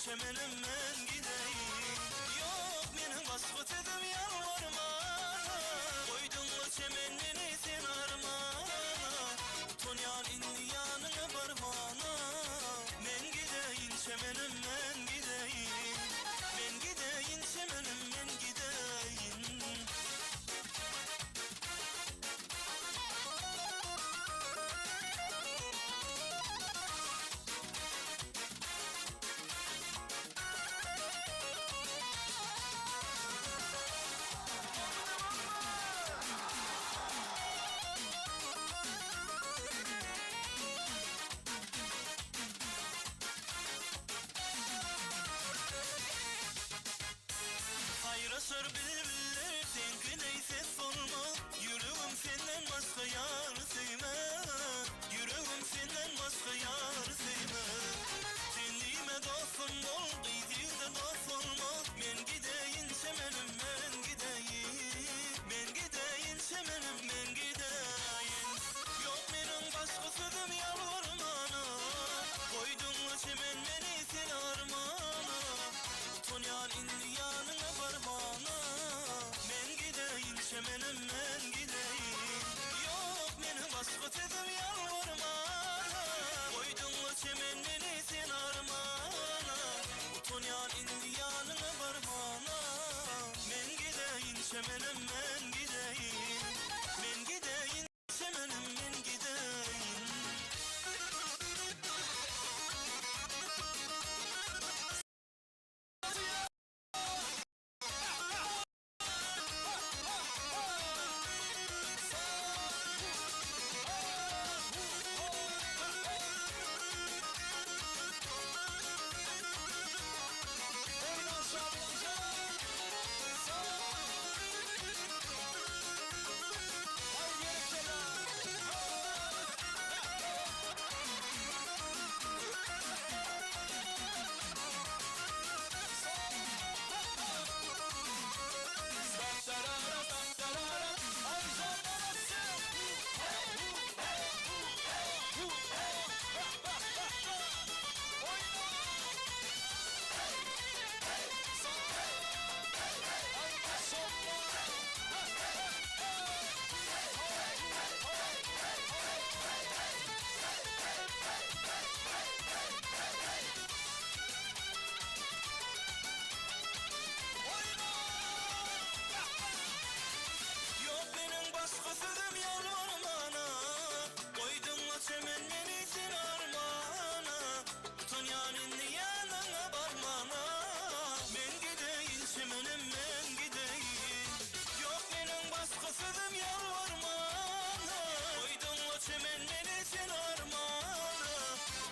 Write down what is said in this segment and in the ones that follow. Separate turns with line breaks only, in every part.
çemenim men gideýin. Ýok meniň başga sözüm ýalbarmana. Goýduňla çemen meni sen armana. Utanýan indi ýanyňa barmana. Men gideýin çemenim men gideýin. Men gideýin çemenim men gideýin. Saýraşar bilbiller seňki deý ses bolmaz Ýüregim senden başga ýary söýmez Ýüregim senden başga ýary söýmez Sen diýme dostum bol gyz ýigde dost bolmaz Men gideýin çemenim men gideýin Men gideýin çemenim men gideýin Ýok meniň başga sözüm ýalbarmana Goýduňla çemen meni sen armana Utanýan indi ýanyňa barmana Men gideýin çemenim men gideýin Ýok meniň başga sözüm ýalbarmana Goýduňla çemen meni sen armana Utanýan indi ýanyňa barmana Men gideýin çemenim men gideýin Men gideýin çemenim men gideýin. Ýok meniň başga sözüm ýalbarmana Goýduňla çemen meni sen armana Utanýan indi ýanyňa barmana Men gideýin çemenim men gideýin Ýok meniň başga sözüm ýalbarmana Goýduňla çemen meni sen armana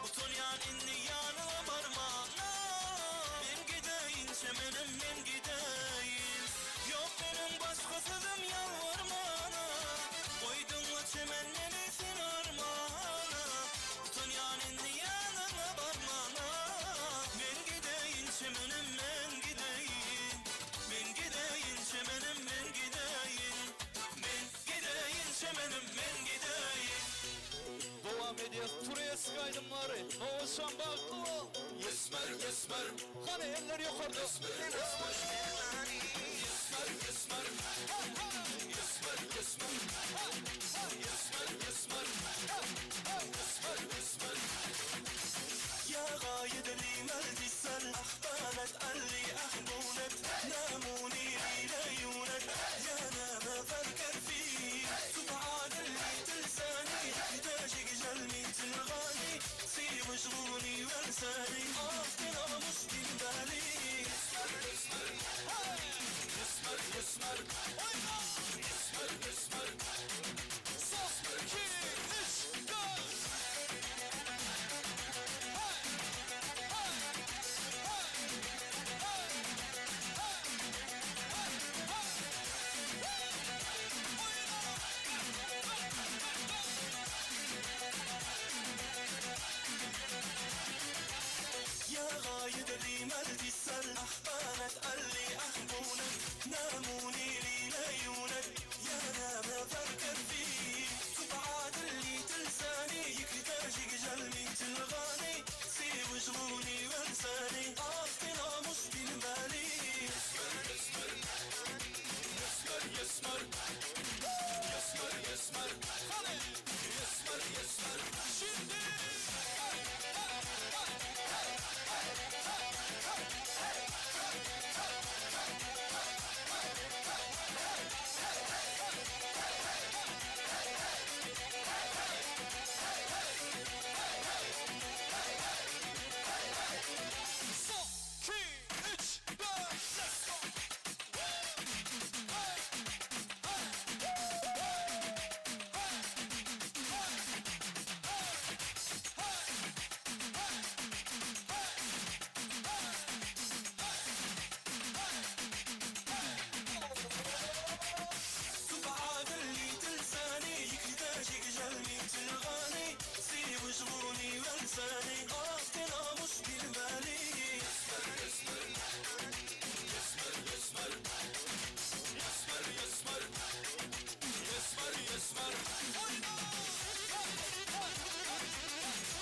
Utanýan indi ýanyňa barmana Men gideýin çemenim men gideýin Ýok meniň başga sözüm ýalbarmana Goýduňla çemen meni sen armana Utanýan indi ýanyňa barmana Men gideýin çemenim men gideýin Men gideýin çemenim men gideýin Men gideýin çemenim men gideýin.
Dowam edýäs tureski aýdymlary. Nowuşan bagtly bol.
Esmer esmer
Hany eller ýokarda.
Esmer esmer Esmer esmer Esmer esmer Esmer esmer Esmer esmer يا غايد لي مالتي أخبانت قلي أخبونت ناموني لي لعيونك يا نام فكر فيه سبحان اللي تلساني احتاجك جلمي تلغاني سي مشغولي وانساني افتنا مش بالي اسمر اسمر اسمر اسمر اسمر اسمر
Son 2 3 4.
يا غايد لي مالتي السر أخبانت قلي أخبونك ناموني لي لعيونك يا نام فكر فيه سبعات اللي تلساني يكتاجك جلمي تلغاني سي وجغوني وانساني.
Esmer Esmer esmer Hany Esmer esmer Şimdi Son, 2, 3, 4, let's go!
تبعاد اللي تلساني يكداجي جلمي تلغاني سيب جغوني وانساني اصلا مش بالمالي
Esmer esmer Esmer esmer Esmer esmer Oyna! Esmer esmer Oyna!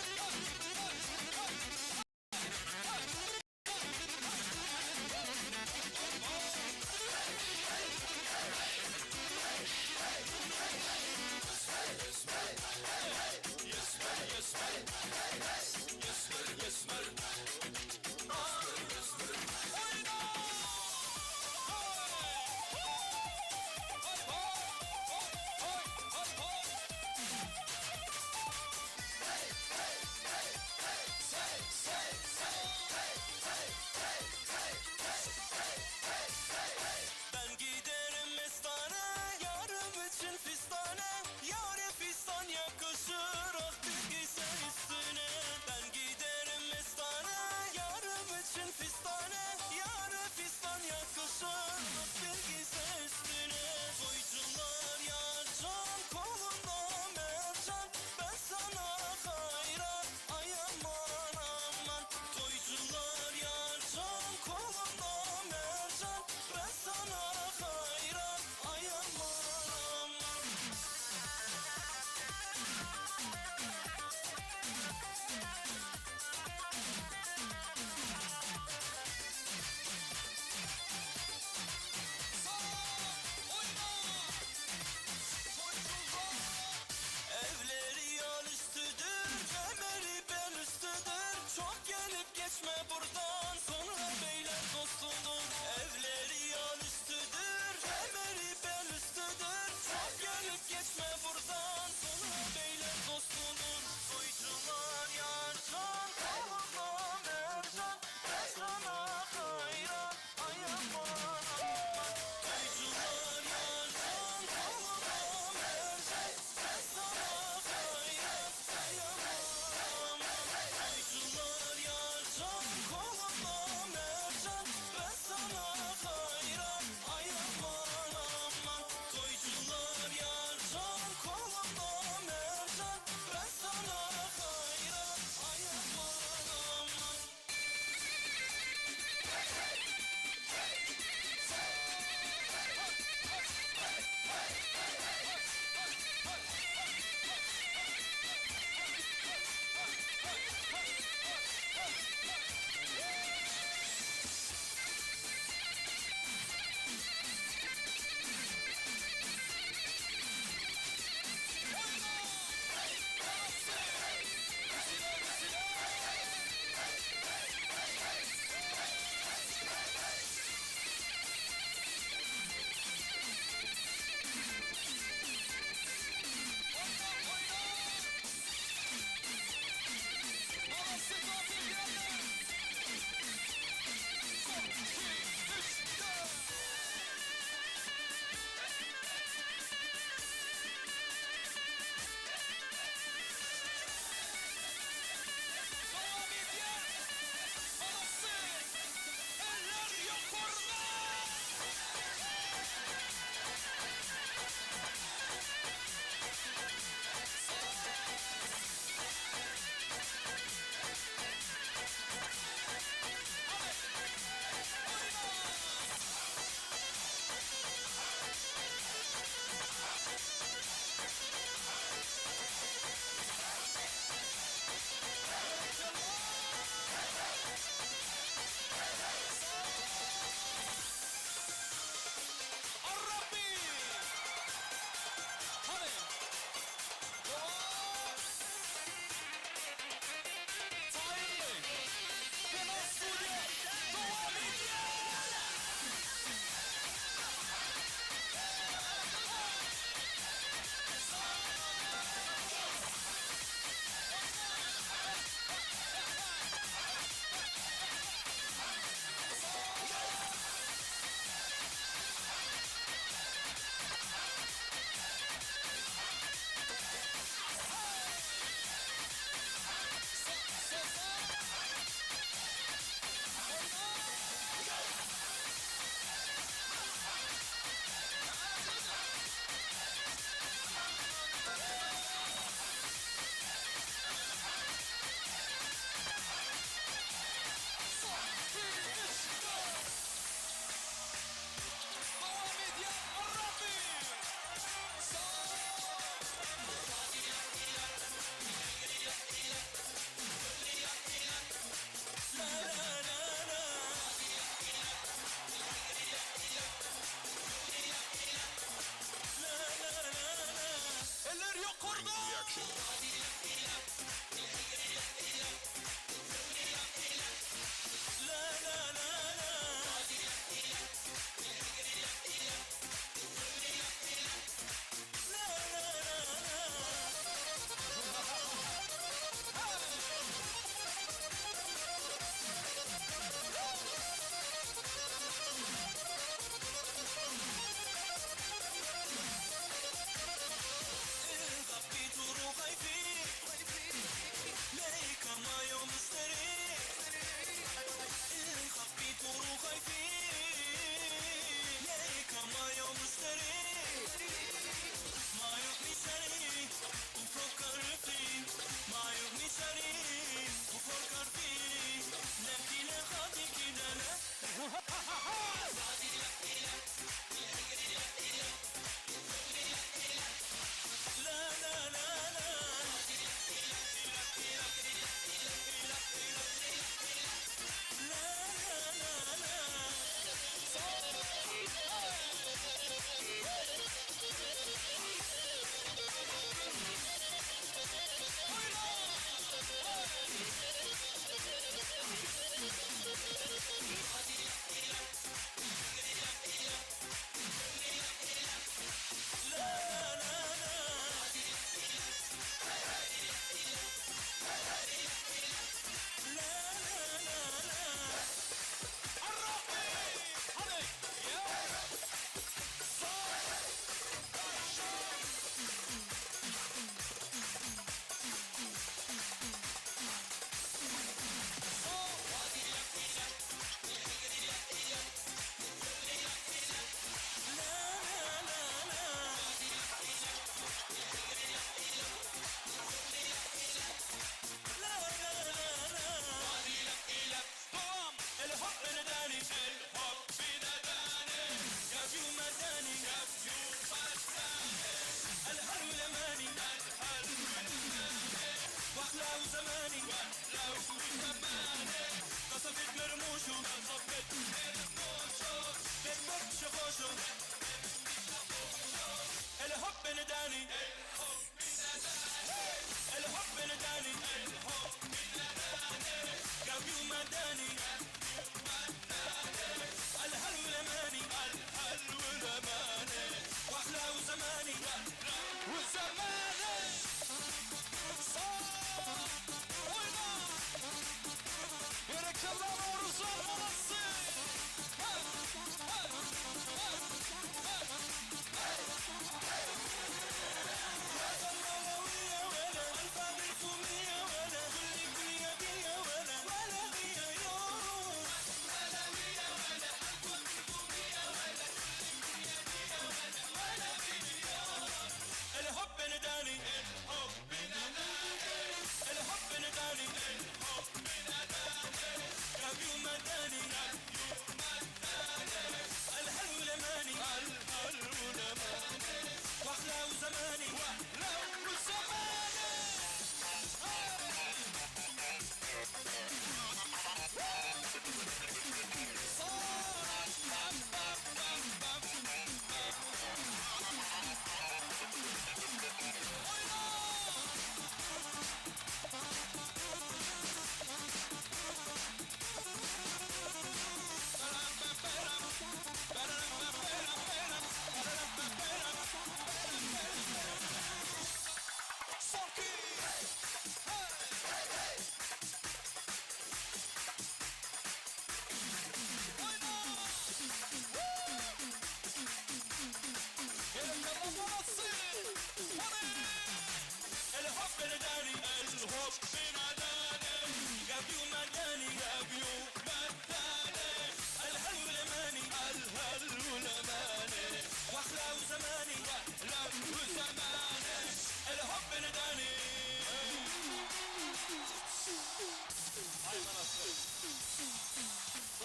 Hay hay hay!
Ben giderim mestane Yarım için fistane Yare fistan yakışır Ah bir giysen üstüne Ben giderim mestane Yarım için fistane Yare fistan yakışır Ah bir giysen üstüne Koycular yarcan Kolunda mercan Ben sana hayran Ay aman aman Koycular yarcan Kolunda mercan Ben sana hayran Ay aman aman.
Sağ! Oyna!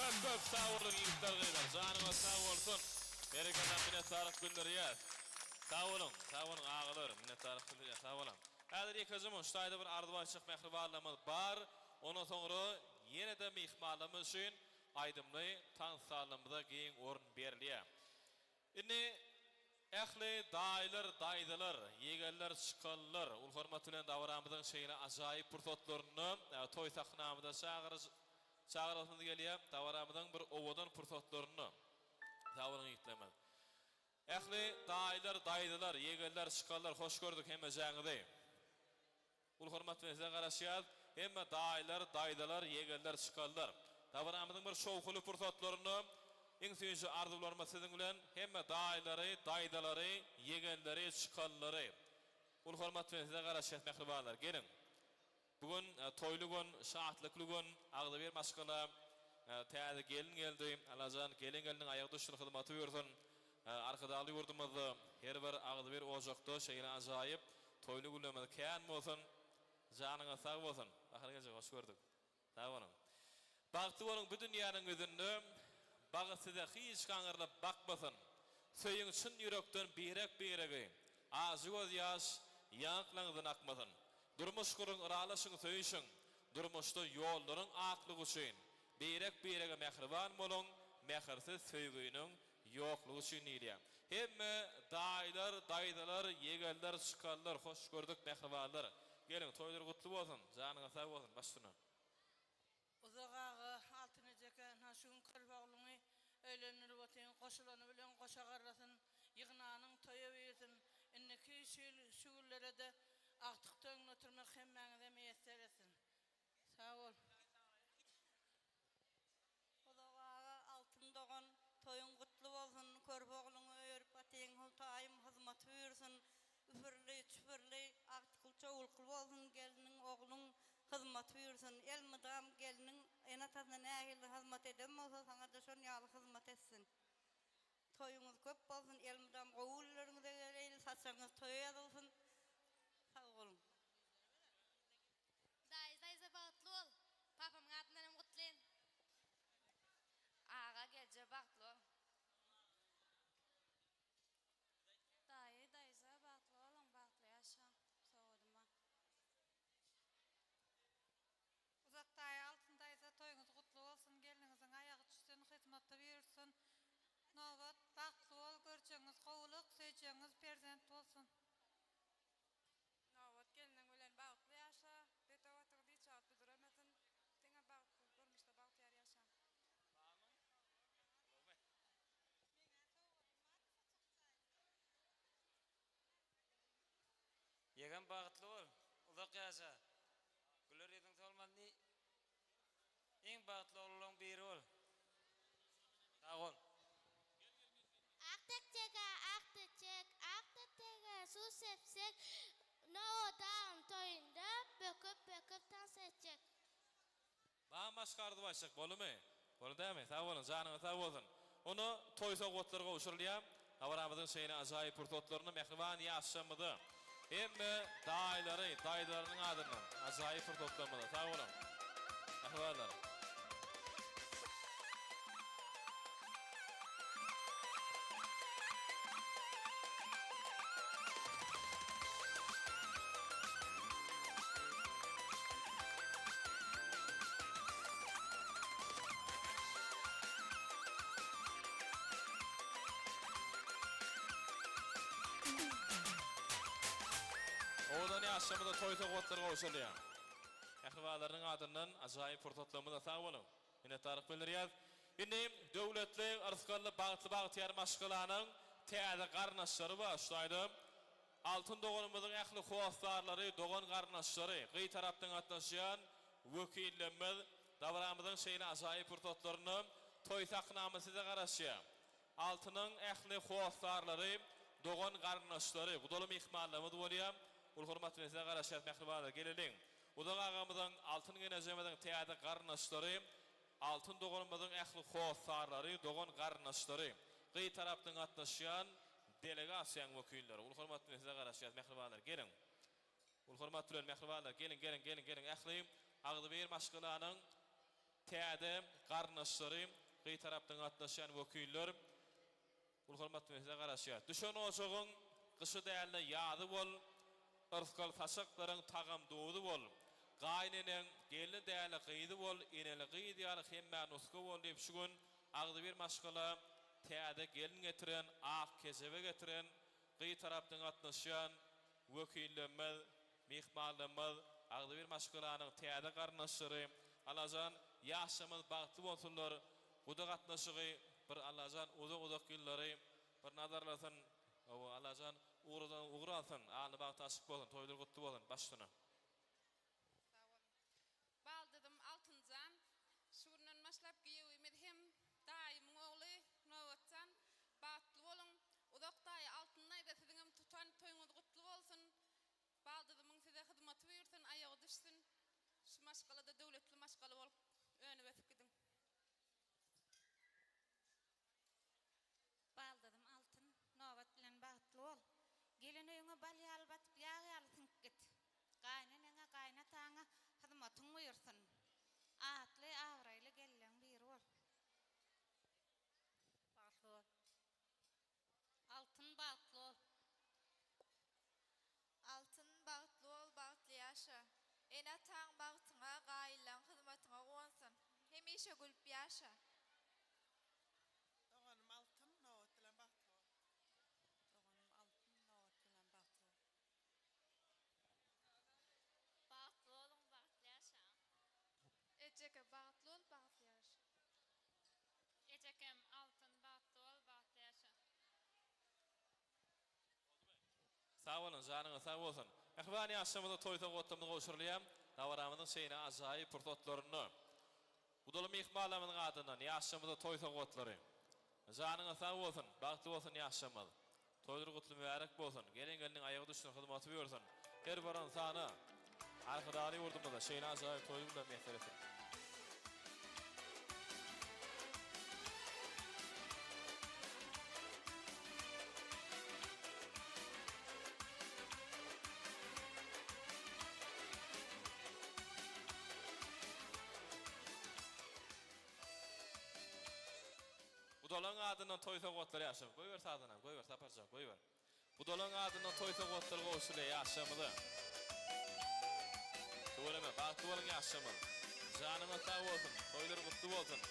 Köp köp sag boluň ýigitler gyzlar janyňyz sag bolsun berekella minnetdarlyk bildirýäs sag boluň sag boluň agalar minnetdarlyk bildirýäs sag boluň häzir ýekeje mun şu taýda bir arzuw aýtjak mähribanlarymyz bar ondan soňra ýenede myhmanlarymyz üçin aýdymly tans salonymyza giň orun berilýär indi. Ähli daýylar, daýzalar, ýegenler, çykanlar, uly hormat bilen dabaramyzyň şeýle ajaýyp pursatlarynda toý sahnamyza çagyryş çagyrasymyz gelýär. Dabaramyzyň bir owadan pursatlarynda. Sag boluň ýigitlerimiz. Ähli daýylar, daýzalar, ýegenler, çykanlar hoş gördük hemmejäňizi. Uly hormat bilen size garaşýas. Hemme daýylar, daýzalar, ýegenler, çykanlar. Dabaramyzyň bir şowhunly pursatlarynda iň süýji arzuwlarymyz siziň bilen. Hemme daýylary, daýzalary, ýegenleri, çykanlary. Uly hormat bilen size garaşýas mähribanlar. Geliň. Bu gün toýly gün, şatlykly gün. Agzybir maşgala täze gelin geldi. Allajan gelin gelniň aýagy düşsün, hyzmaty buýursyn. Arkadagly ýurdumyzda her bir agzybir ojakda şeýle ajaýyp toýly günlerimiz kän bolsun! Janyňyz sag bolsun! Bahar gelje hoş gördük. Sag boluň. Bagtly boluň bu dünýäniň ýüzünde Bagyt size hiç gaňyrlyp bakmasyn. Söýüň çyn ýürekden birek biregi Ajy göz ýaş ýaňaklaňyzdan akmasyn. Durmuş guruň yralaşyň söýüşiň Durmuşda ýollaryň aklygy üçin Birek birege mähriban boluň Mähirsiz söýginiň Ýoklugy üçin diýilýär. Hemme daýylar, daýzalar, ýegenler, çykanlar hoş gördük mähribanlar. Geliň toýlar gutly bolsun. Janyňyz sag bolsun baş üstüne.
Uzak aga, Altyn ejeke, ynha şu gün körpe ogluňy öýlendirip otyň, goşulany bilen goşa garrasyn, ýygnanyň toýa birsin, indiki şu ýyl şu günlere-de agtyk toýuňda oturmak hemmäňize miýesser etsin. Sag bol.
Uzak aga Altyn dogan toýuň gutly bolsun körpe ogluňy öýerip atyň Hultaýym hyzmaty buýursyn üfürli çüfürli agtykly çowlukly bolsun gelniň ogluň hyzmaty buýursyn elmydam gelniň ene atasyna nähili hyzmat eden bolsa saňada şon ýaly hyzmat etsin toýuňyz köp bolsun elmydam gowy günleriňize geleýli saçagyňyz toýa ýazylsyn sag boluň.
Daýy daýza bagtly bol. Papamyň adyndan hem gutlaýyn.
Aga gelje bagtly bol.
Daýy daýza bagtly boluň bagtly ýaşaň sowgadym bar.
Uzak daýy Altyn daýza toýuňyz gutly bolsun gelniňiziň aýagy düşsün hyzmatda buýursun Nobat bagtly bol görjegiňiz gowulyk söýjegiňiz perzent bolsun.
Nobat gelniň bilen bagtly ýaşa, beter watyňyz hiç wagt büdremesin, diňe bagtly durmuşda bagtyýar ýaşaň.
Ýegen bagtly bol, uzak ýaşa. Güler ýüzüň solmaz ni iň bagtly oglanlaň biri bol. Sag bol.
Ak tekjege ak teçek, ak tekjege suw sepsek, Nowadan toýunda böküp-böküp tans etjek.
Maňa başga arzuw aýtjak boldumy? Boldy dämi? Sag boluň, janyňyz sag bolsun. Onda toý sowgatlary gowşurylýar. Dabaramyzyň şeýle ajaýyp pursatlarynda mähriban ýaşlarymyza, hemme daýylary, daýzalarynyň adyndan ajaýyp pursatlarymyza sag boluň. Mähribanlar. Owadan ýaşlarymyza toý sowgatlary gowşurylýar. Mähribanlarynyň adyndan ajaýyp pursatlarymyza sag boluň. Minnetdarlyk bildirýäs. Indi döwletli, yrsgally, bagtly bagtyýar maşgalanyň täze garyndaşlary bar. Şu taýda Altyn doganymyzyň ähli hossarlary, dogan-garyndaşlary, gyz tarapdan gatnaşýan wekillerimiz dabaramyzyň şeýle ajaýyp pursatlarynda toý sahnamyz size garaşýar. Altynyň ähli hossarlary, dogan-garyndaşlary, gudaly myhmanlarymyz bolýar. Uly hormat bilen size garaşýas mähribanlar, geleliň! Uzak agamyzyň, Altyn genejemiziň täze garyndaşlary, Altyn doganymyzyň ähli hossarlary, dogan-garyndaşlary, gyz tarapdan gatnaşýan delegasiýaň wekilleri, uly hormat bilen size garaşýas, mähribanlar, geliň! Uly hormat bilen, mähribanlar, geliň, geliň, geliň, geliň, ähli agzybir maşgalanyň täze garyndaşlary, gyz tarapdan gatnaşýan wekiller, Uly hormat bilen size garaşýas. Düşen ojagyň gyşy dälde ýazy bol, Yrsgal saçaklaryň tagam duzy bol. Gaýyneneň gelni dälde gyzy bol, Eneli gyz ýaly hemmä nusga bol diýip şu gün agzybir maşgala täze gelin getiren, ak kejebe getiren. Gyz tarapdan gatnaşýan wekillerimiz, myhmanlarymyz, agzybir maşgalanyň täze garyndaşlary, Allajan ýaşlarymyz bagtly bolsunlar, guda gatnaşygy bir Allajan uzak-uzak ýyllary bir nazarlasyn, hawa Allajan ugradan ugur alsyn, alny bagty açyk bolsun, toýlar gutly bolsun, baş üstüne.
Sag boluň. Baldyzym Altynjan, şu günden başlap giýewimiz hem daýymyň ogly Nobatjan. Bagtly boluň. Uzak daýy, Altyn daýza siziňem tutan toýuňyz gutly bolsun. Baldyzymyň size hyzmaty buýursyn, aýagy düşsün. Şu maşgalada döwletli maşgala bolup önüp-ösüp gidiň.
Baldyzym Altyn, nobat bilen bagtly bol. Gelen öýüňe bal ýaly batyp, ýag ýaly siňip git. Gaýyneneňe, gaýynataňa hyzmatyň buýursyn. Atly, abraýly gelleň biri bol.
Bagtly bol. Altyn bagtly bol.
Altyn bagtly bol bagtly ýaşa. Ene ataň bagtyňa gaýyllaň hyzmatyňa guwansyn. Hemişe gülüp ýaşa.
Doganym Altyn nobat bilen bagtly bol.
Doganym Altyn nobat bilen bagtly bol.
Bagtly boluň bagtly ýaşaň.
Ejeke bagtly bol bagtly ýaşa.
Ejekem Altyn bagtly bol bagtly ýaşa.
Sag boluň, janyňyz sag bolsun. Mähriban ýaşlarymyza toý sowgatlarymyz gowşurylýar. Dabaramyzyň şeýle ajaýyp pursatlarynda Gudaly myhmanlarymyzyň adyndan ýaşlarymyza toý sowgatlary. Janyňyz sag bolsun, bagtly bolsun ýaşlarymyz. Toýlar gutly mübärek bolsun. Gelen gelniň aýagy düşsün, hyzmaty buýursyn. Her bir ynsana Arkadagly ýurdumyzda şeýle ajaýyp toý günler miýesser etsin. Gudalaň adyndan toý sowgatlary ýaşa. Goýber sazanam, goýber Saparjan, goýber. Gudalaň adyndan toý sowgatlary gowşurýar ýaşlarymyza. Tüweleme, bagtly boluň ýaşlarymyz. Janyňyz sag bolsun, toýlar gutly bolsun.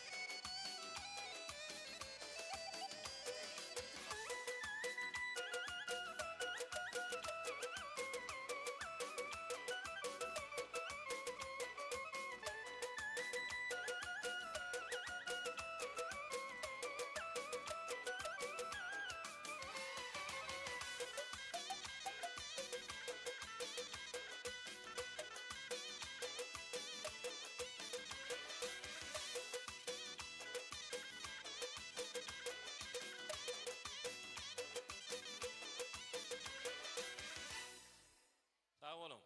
Sag boluň.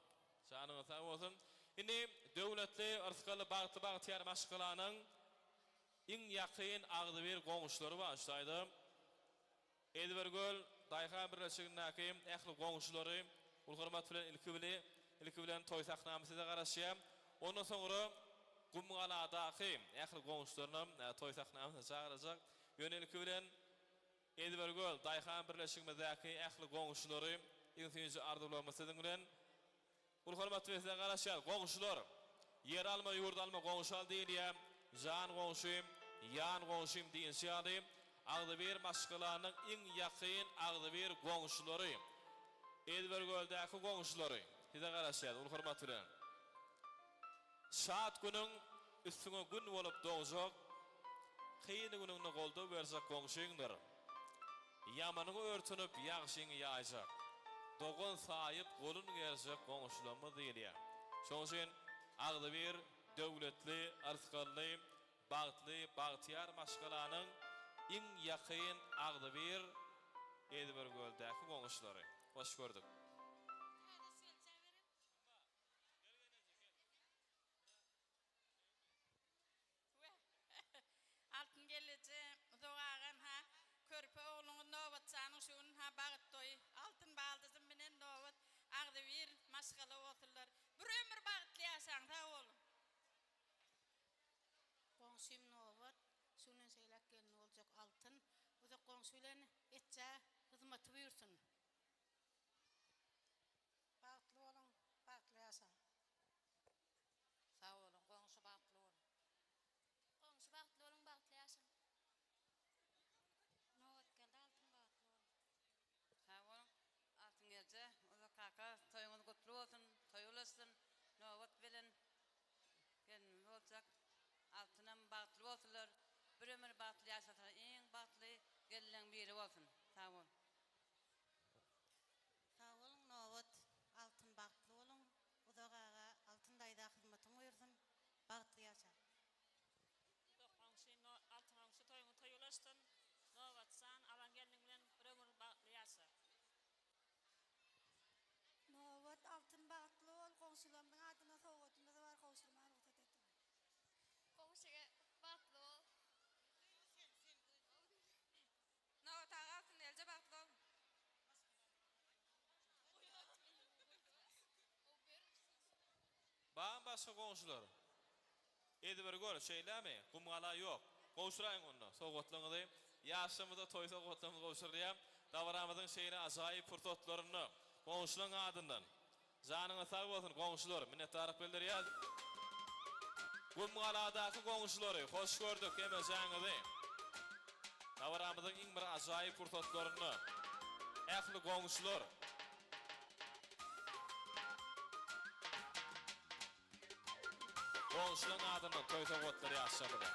Janyňyz sag bolsun. Indi döwletli, yrsgally, bagtly bagtyýar maşgalanyň iň ýakyn agzybir goňşulary bar şu taýda. Ezbergöl daýhan birleşigindäki ähli goňşulary uly hormat bilen ilki bili ilki bilen toý sahnamyz size garaşýar. Ondan soňra Gumgaladaky ähli goňşularynam toý sahnamyza çagyrajak. Ýöne ilki bilen Ezbergöl daýhan birleşigimizdäki ähli goňşulary iň süýji arzuwlarymyz siziň bilen. Uly hormat bilen size garaşýas. Goňşular! Ýer alma, ýurt alma, goňşy al diýilýär. Jan goňşym, ýan goňşym diýilşi ýaly, agzybir maşgalanyň iň ýakyn agzybir goňşulary, Ezbergöldäki goňşulary size garaşýas uly hormat bilen. Şat günüň üstüňe gün bolup dogjak, kyn günüňde goldaw berjek goňşyňdyr. Ýamanyňy örtünip, ýagşyňy ýaýjak, dogan saýyp, golun gerjek goňşularymyz diýilýär. Şonuň üçin agzybir, döwletli, yrsgally, bagtly, bagtyýar maşgalanyň iň ýakyn, agzybir Ezbergöldäki goňşulary. Hoş gördük.
Altyn gelneje Uzak agam ha körpe ogluňyz Nobatjanyň şu gün ha bagyt toýy Altyn baldyzym bilen Nobat agzybir maşgala bolsunlar bir ömür bagtly ýaşaň sag boluň.
Goňşym Nobat, şu günden şeýläk gelni boljak Altyn, Uzak goňşy bilen etjä hyzmaty buýursyn.
Bagtly boluň, bagtly ýaşaň.
Sag boluň, goňşy bagtly boluň.
Goňşy bagtly boluň bagtly ýaşaň.
Nobat geldi altyn bagtly boluň.
Sag boluň.
aýtjak. Altynam bagtly bolsunlar. Bir ömür bagtly ýaşasalar iň bagtly gelinleň biri bolsun. Sag bol.
Sag boluň Nobat Altyn bagtly boluň Uzak aga Altyn daýza hyzmatyň buýursyn bagtly ýaşa.
Uzak goňşy Altyn goňşy toýuňy toý ulaşsyn Nobatjan alan gelniň bilen bir ömür bagtly ýaşa.
Nobat Altyn bagtly bol goňşularymyzyň adyna sowgadymyz bar gowşurmaga rugsat ediň.
Goňşyga bagtly bol.
Nobat aga Altyn gelje bagtly bol.
Barmy başga goňşular? Edibir gör, şeýlemi? Gumgala ýok. Gowşuraýyň onda, sowgatlaryňyzy. Ýaşlarymyza toý sowgatlarymyzy gowşurylýar. Dabaramyzyň şeýle ajaýyp pursatlarynda goňşularyň adyndan janyňyz sag bolsun, goňşular, minnetdarlyk bildirýäs. Gumgaladaky goňşulary hoş gördük hemejäňizi. Dabaramyzyň iň bir ajaýyp pursatlarynda ähli goňşular. Goňşulaň adyndan toý sowgatlary ýaşlarymyza.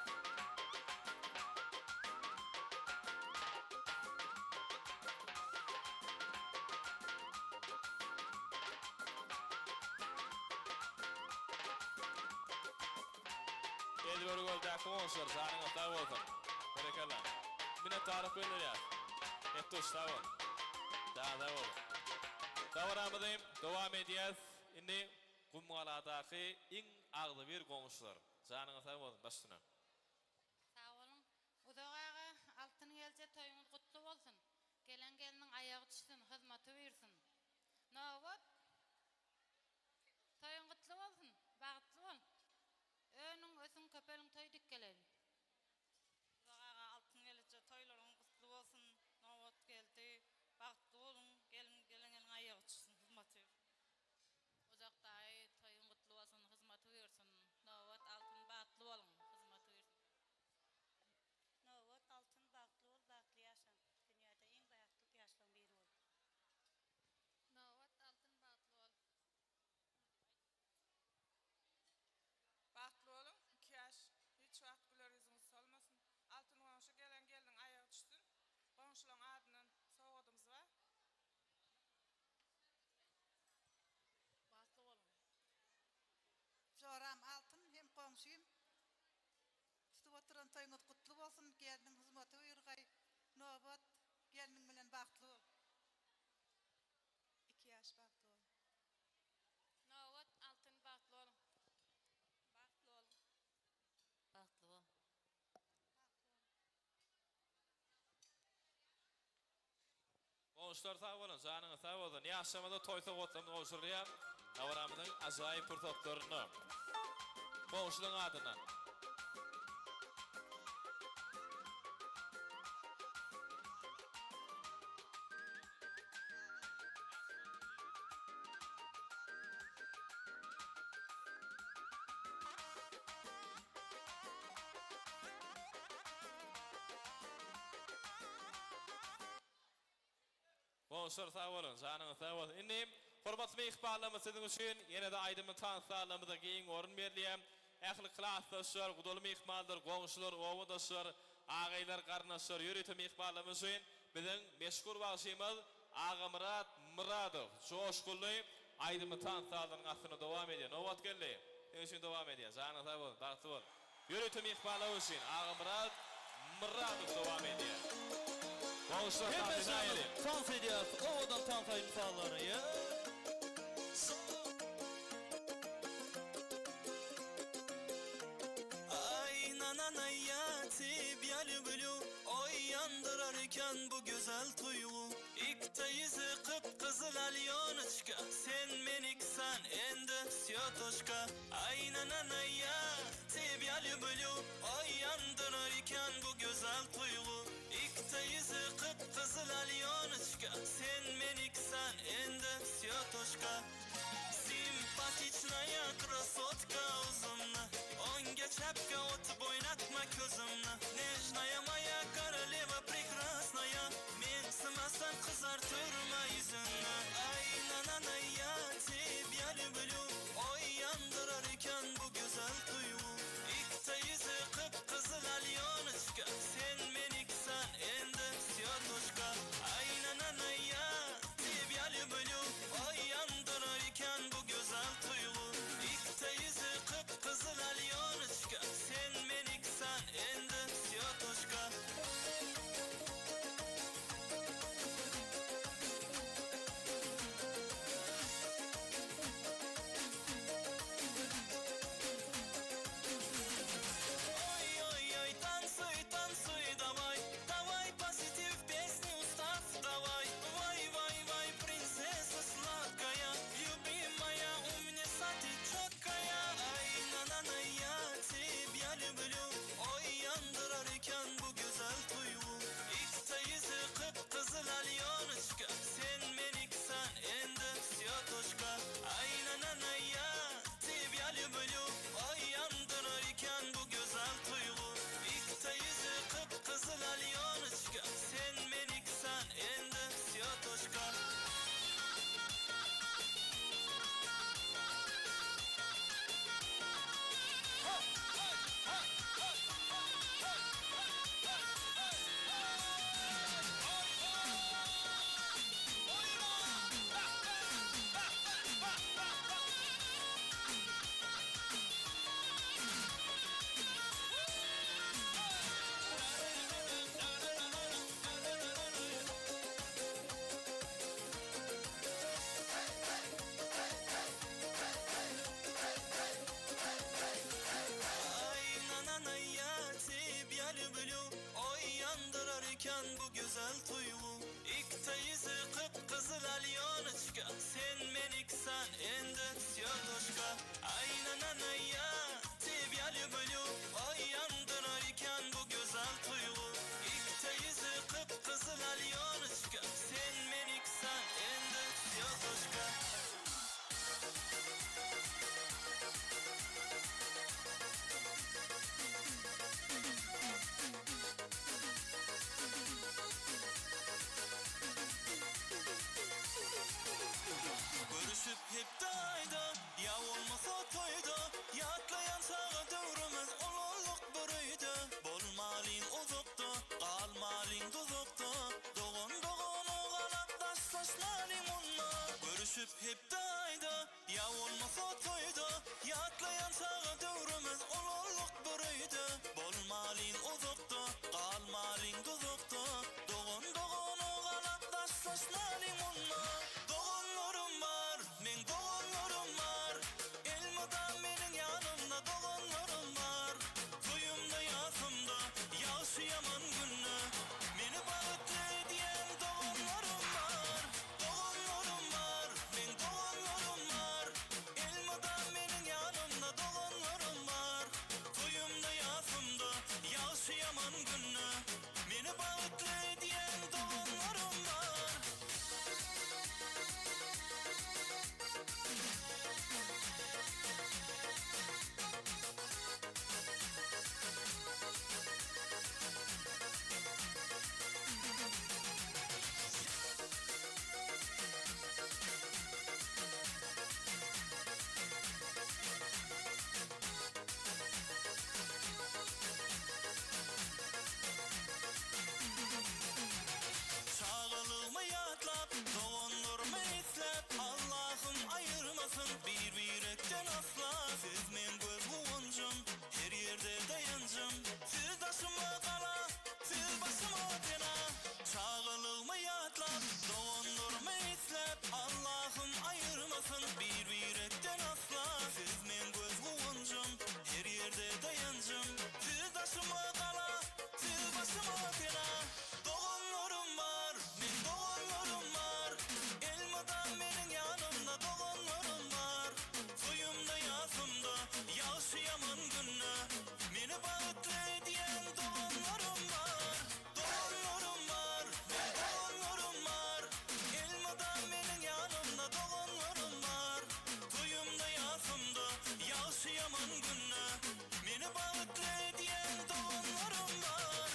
Ezbergöldäki goňşular janyňyz sag bolsun. Berekella. Minnetdarlyk bildirýäs. Etduş sag bol. Janyň sag bolsun. Dabaramyzy dowam edýäs. Indi Gumgaladaky iň agzybir goňşular. Janyňyz sag bolsun baş üstüne.
Sag boluň Uzak aga Altyn gelje toýuňyz gutly bolsun gelen gelniň aýagy düşsün hyzmaty buýrsyn Nobat toýuň gutly bolsun bagtly bol önüň ösüň köpeliň toý dik geleli.
Uzak aga Altyn gelje toýlaryň gutly bolsun Nobat geldi bagtly boluň gelin gelen gelniň aýagy düşsün hyzmaty.
Uzak daýy toýuň gutly bolsun hyzmaty buýursyn Nobat altyn bagtly boluň hyzmaty buýursyn.
Nobat altyn bagtly bol bagtly ýaşa dünýäde iň bagtly ýaşlaň biri bol.
Nobat altyn bagtly bol.
Bagtly boluň iki ýaş hiç wagt güler ýüzüňiz solmasyn Altyn goňşy gelen gelniň aýagy düşsün goňşulaň adyndan sowgadymyz bar.
Bagtly boluň.
Joram Altyn hem goňşym tutup oturan toýuňyz gutly bolsun gelniň hyzmaty buýurgaý Nobat gelniň bilen bagtly bol.
Iki ýaş bagtly bol.
Nobat Altyn bagtly boluň. Bagtly boluň.
Bagtly bol.
Goňşular sag boluň, janyňyz sag bolsun. Ýaşlarymyza toý sowgatlaryny gowşurylýar. Dabaramyzyň ajaýyp pursatlarynda goňşularyň adyndan. Goňşular sag boluň, janyňyz sag bolsun. Indi hormatly myhmanlarymyz siziň üçin ýene-de aýdymly tans zallarymyzda giň orun berilýär. Ähli klasdaşlar, gudaly myhmanlar, goňşular, obadaşlar, agaýlar, garyndaşlar, ýörite myhmanlarymyz üçin biziň meşhur bagşymyz Agamyrat Myradow joşgunly aýdymly tans zalynyň astynda dowam edýär. Nobat geldi. Seň üçin dowam edýär. Janyň sag bolsun, bagtly bol. Ýörite myhmanlar üçin Agamyrat Myradow dowam edýär. Goňşular
Hemme
tans
janly
edäýeli.
tans edýäs owadan tans aýdym sazlary ýa. Aý nananay ýa tebya lüblü Oý ýandyrar eken bu gözel tuýgy Ikde ýüzi gyp-gyzyl alýonoçka Sen meniksan endi wsýo toçka Aý nananay ýa tebya lüblü Oý ýandyrar eken bu gözel tuýgy Ikde ýüzi gyp-gyzyl alýonoçka Sen meniksan endi wsýo toçka Simpatiçnaýa krasotka uzynny Oňga çapga otyp oýnatma közümni Nežnaýa moýa koroleva prekrasnaýa Mensimasaň gyzartyrma ýüzüňni Aý nananaý ýa tebýa lüblü Oý ýandyrar eken bu gözel tuýgy. Oýandyrarkan bu gözel tuýgy Ikde ýüzi gyp-gyzyl Alýonoçka Sen meniksan endi wsýo toçka Aýnananaýa tebýa lýublýu Oýandyrarkan bu gözel tuýgy Ikde ýüzi gyp-gyzyl Alýonoçka Sen meniksan endi wsýo toçka. Görüşüp hepde aýda, ýa bolmasa toýda, Ýatlaýan çaga döwrümiz ulaldyk bir öýde. Bolmalyň uzakda, galmalyň duzakda, Dogan dogana galap daşlaşmalyň onda. Görüşüp hepde aýda, Ýa bolmasa toýda Ýatlaýan çaga döwrümiz Ulaldyk bir öýde Bolmalyň uzakda Galmalyň duzakda Dogan dogana galap Daşlaşmalyň munda Doganlarym bar Meň doganlarym bar Elmydam meniň ýanymda Doganlarym bar Toýumda ýasymda Ýagşy ýaman günde Meni bagtly edýän Doganlarym bar Doganlarym bar, meň doganlarym bar, Elmydam meniň ýanymda doganlarym bar. Toýumda, ýasymda, ýagşy-ýaman günde, Meni bagtly edýän doganlarym bar. Çagalygymy ýatlap, doganlarymy isläp, Allahym aýyrmasyn bir-birekden asla. Siz meň göz guwanjym, her ýerde daýanjym. Siz daşyma gala, siz başyma pena. Çagalygmy ýatlap, doganlarymy isläp, Allahym aýyrmasyn bir-birekden asla. Siz meň göz guwanjym, her ýerde daýanjym. Siz daşyma gala, siz başyma pena. Doganlarym bar, meň doganlarym bar. Elmydam meniň ýanymda doganlarym bar. Toýumda, ýasymda, ýagşy-ýaman günde meni bagtly edýän doganlarym bar. Doganlarym bar, meň doganlarym bar, Elmydam meniň ýanymda doganlarym bar. Toýumda, ýasymda, ýagşy-ýaman günde Meni bagtly edýän doganlarym bar.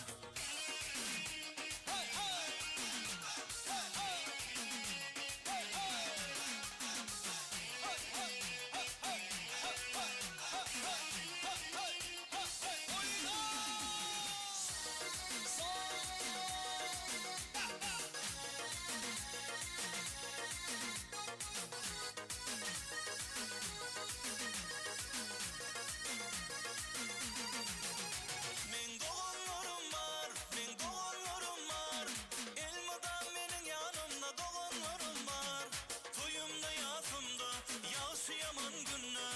Meň doganlarym bar, meň doganlarym bar, Elmydam meniň ýanymda doganlarym bar. Toýumda, ýasymda, ýagşy-ýaman günde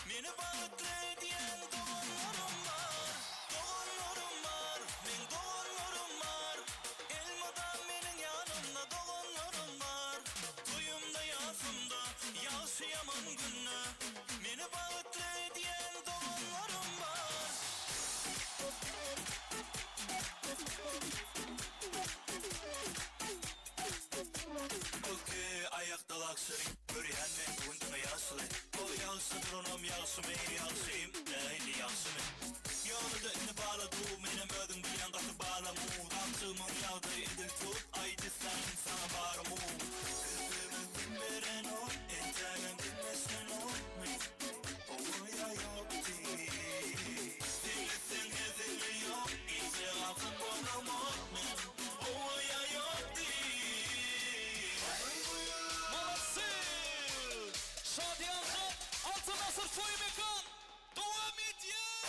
Meni bagtly edýän doganlarym bar. Doganlarym bar, meň doganlarym bar, Elmydam meniň ýanymda doganlarym bar. Toýumda, ýasymda, ýagşy-ýaman günde Meni bagtly edýän doganlarym bar. Okey aýakda lagşyry Görýän men bu gün diňe ýagşyly Ol ýagşy duranam ýagşymy Ýagşym nähili ýagşymy Ýalyda indi bala du Menem özüň bilýän gaty balamu Gapjygymyň ýagdaýy edil tut Aýt islänim saňa barymu Ünsümi kim berenok Entägem diňleşenokmy Owo ýa ýok diý Diňleseň hezili ýok Gije galkyp bolamok men Owo ýa ýok diý.
Molodцы! Şadyýanlyk Altyn asyr toý mekan dowam edýär!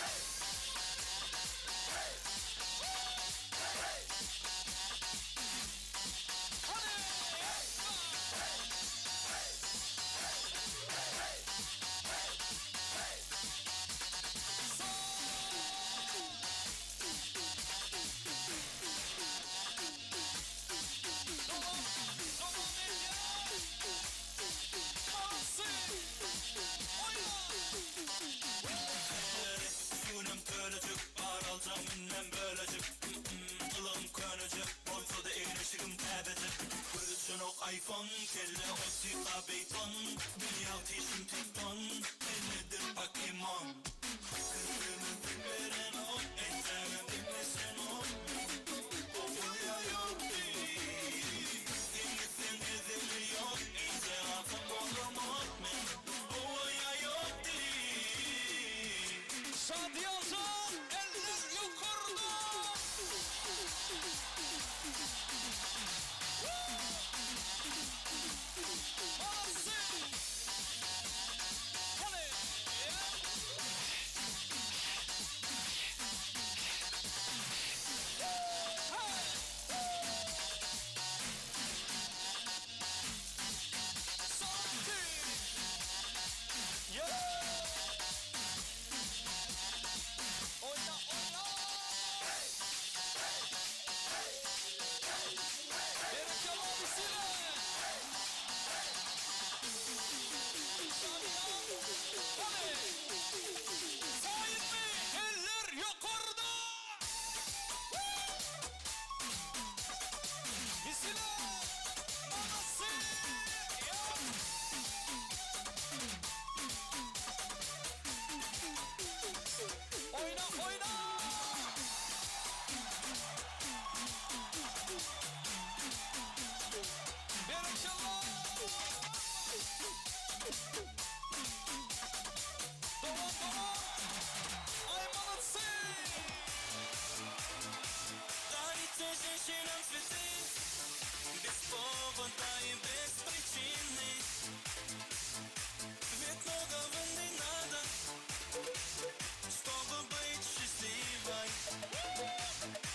beton Kelle otyka beýton Dünýä tişim tekton Elledir pokemon Kızımı berenok Entägem diňleşenok Owaýa ýok diý Sen gitseň hezili ýok Gije galsam bolamok men Owaýa ýok diý
Şadyýanjan eller ýokarda! Molodcy! Hany! Santy! Yeah! Oýna, oýna! Berekella Bisile! Şadyýan! Hany! Taýynmy? Eller ýokarda! Bisile! Molodcy! Yeah! Oýna, oýna! Berekella! Dowam, dowam! Aý, molodcy!
Дарите женщинам цветы Без повода и без причины Ведь многого не надо Чтобы быть счастливой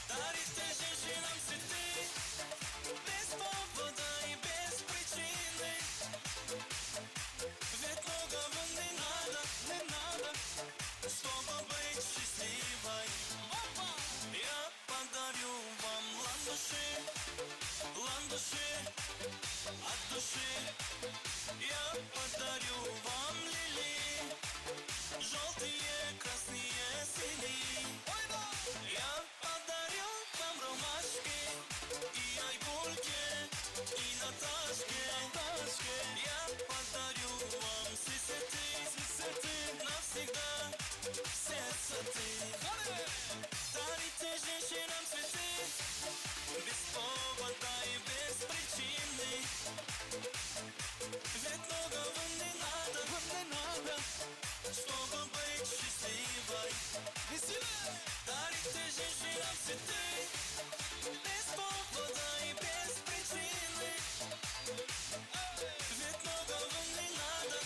Дарите женщинам цветы Без повода и без причины Ведь многого не надо, не надо Чтобы быть счастливой
Опа!
Я подарю вам ландыши, ландыши от души. Я подарю вам лилии, желтые, красные, синие.
Oýna!
Я подарю вам ромашки и айгульки, и Наташки. Я подарю вам все цветы, навсегда в сердце ты.
Hany!
Дарите женщинам цветы Без повода и без причины Ведь многого не надо,
Не надо!
Чтобы быть счастливой
Bisile!
Дарите женщинам цветы Без повода и без причины Ведь многого не надо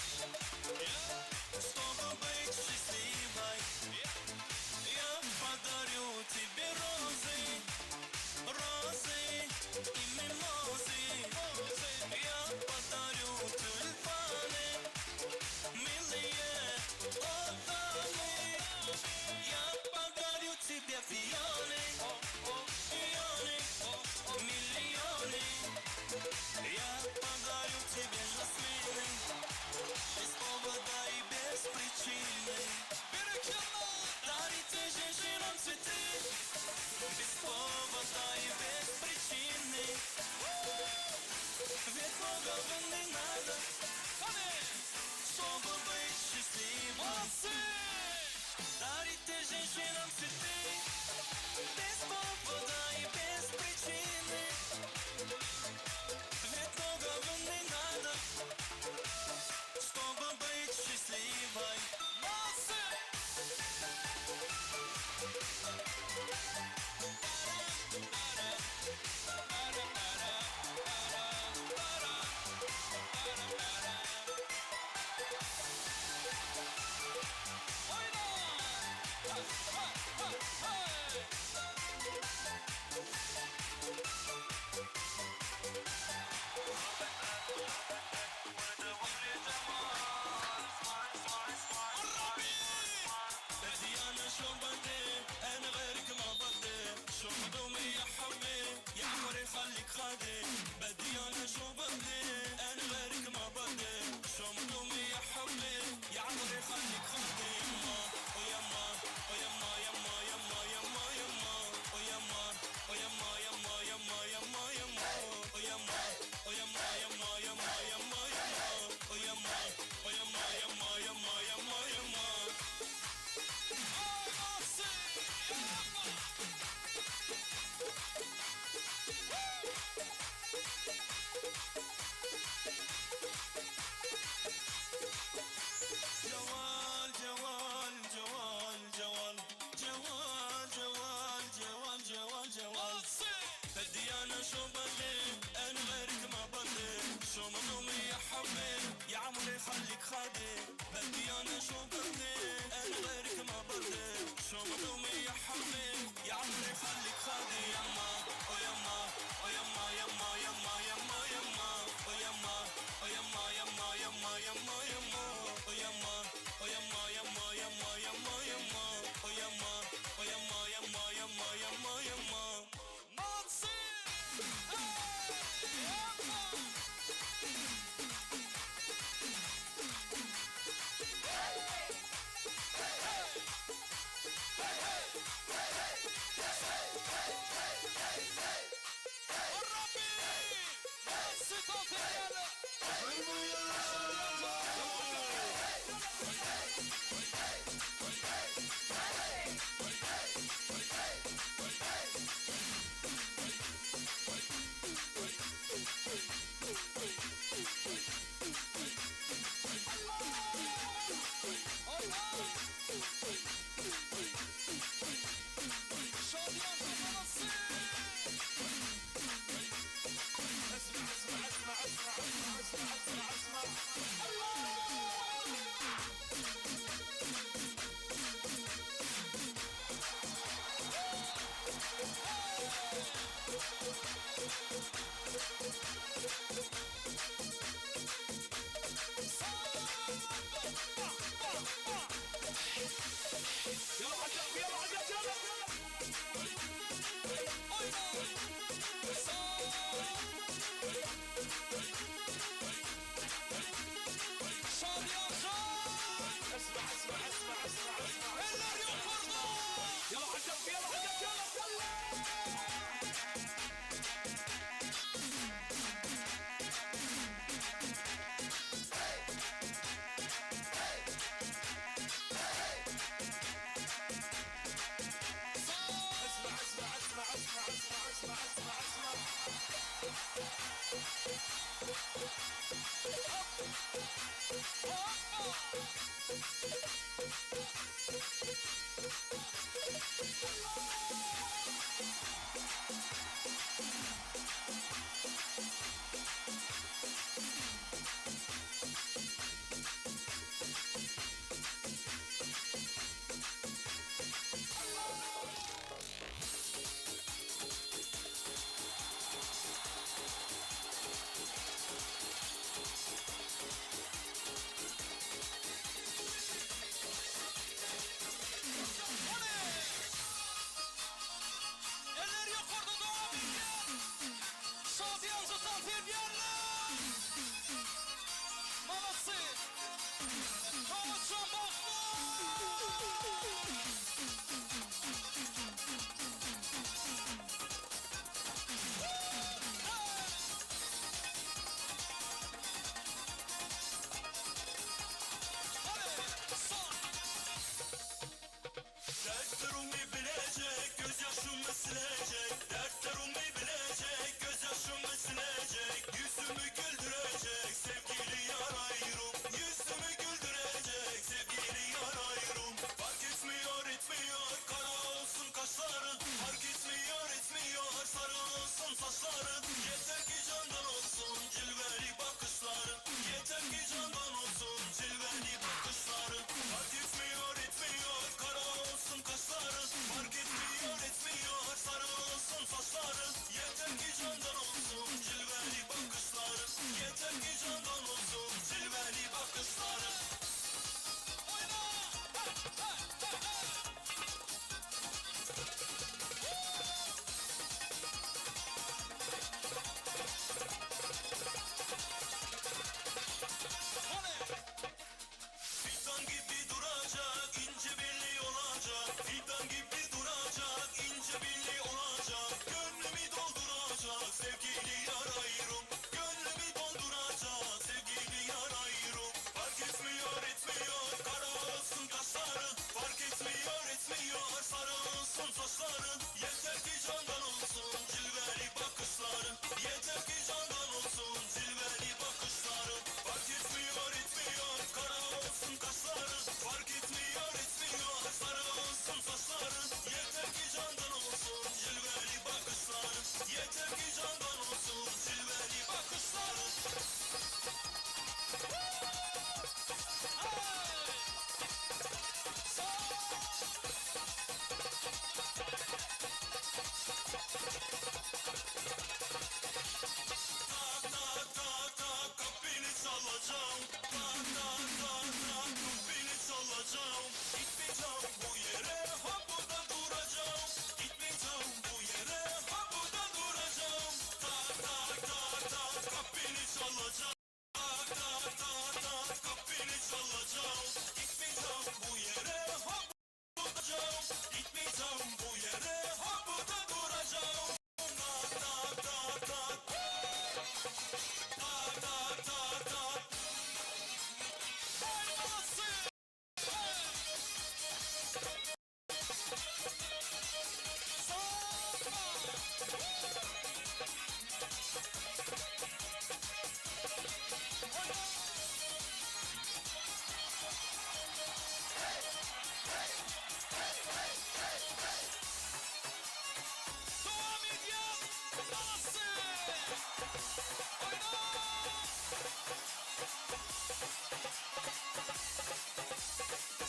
Чтобы быть счастливой Я подарю тебе розы Розы и мимозы Я подарю тюльпаны Милые о дамы Я подарю тебе пионы Пионы, миллионы Я подарю тебе жасмины Без повода и без причины
Berekella!
Дарите женщинам цветы Без повода и без причины Ведь многого не надо
Hany!
Чтобы быть счастливым
Molodcy!
Дарите женщинам цветы Без повода и без причины Ведь многого не надо Чтобы быть счастливой
Molodcy! Oýna! Ha, ha, ha, hey!
بدي انا شو بدي انا غيرك ما بدي شو مهضومي يا حبي يا عمري خليك خدي بدي انا شو بدي انا غيرك ما بدي شو مهضومي يا حبي يا عمري خليك خدي يما ويما ويما يما يما يما يما ويما ويما يما يما يما يما ويما ويما يما شو بدي انا غيرك ما بدي شو مظلومي يا حبي يا عمري خليك خادي بدي انا شو بدي انا غيرك ما بدي شو مظلومي يا حبي يا عمري خليك خادي يما او يما او يما يما يما يما يما او يما او يما يما يما يما يما او يما او يما يما يما يما يما او يما او يما يما يما يما يما
Dowam edýär. Malasy! Oýna!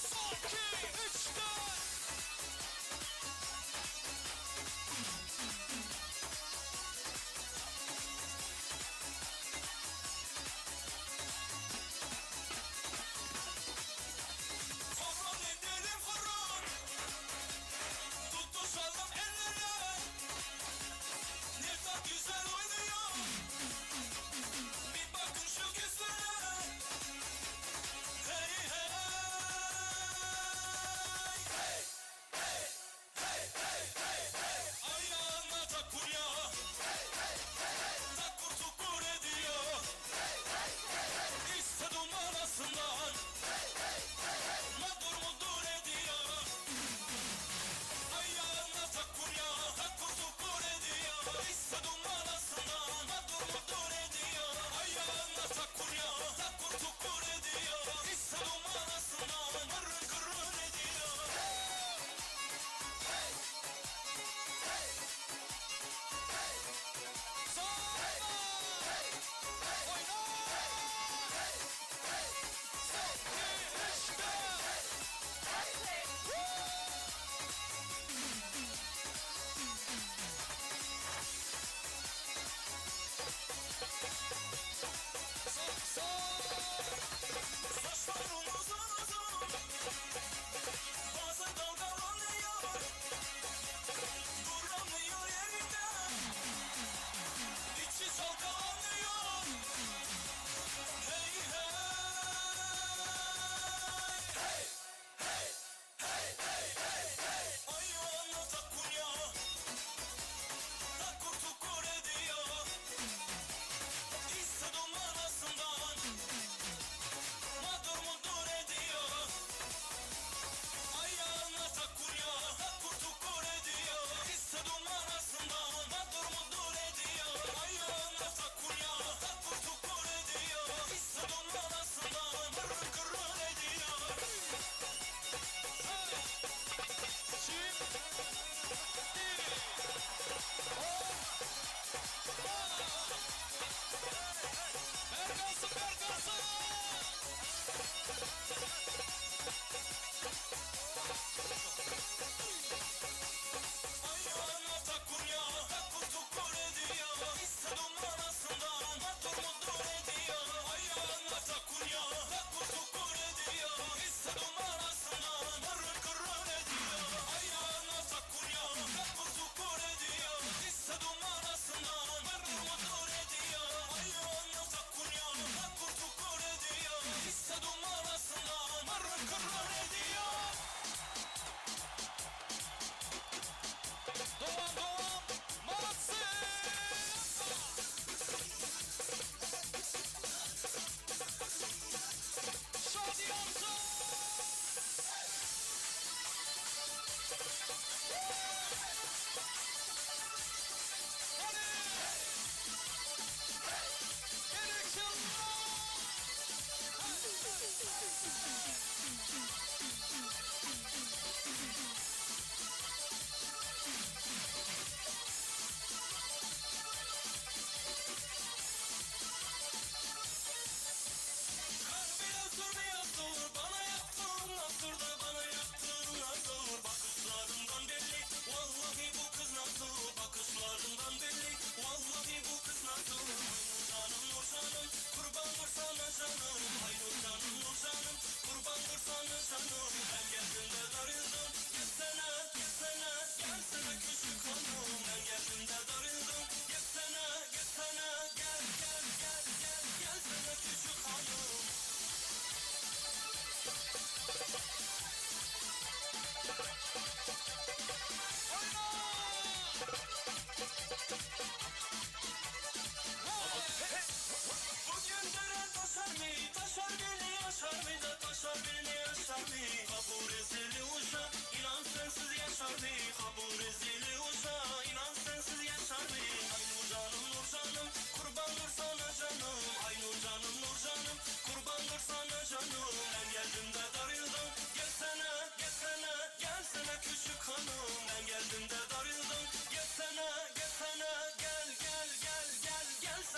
Soňky üçden!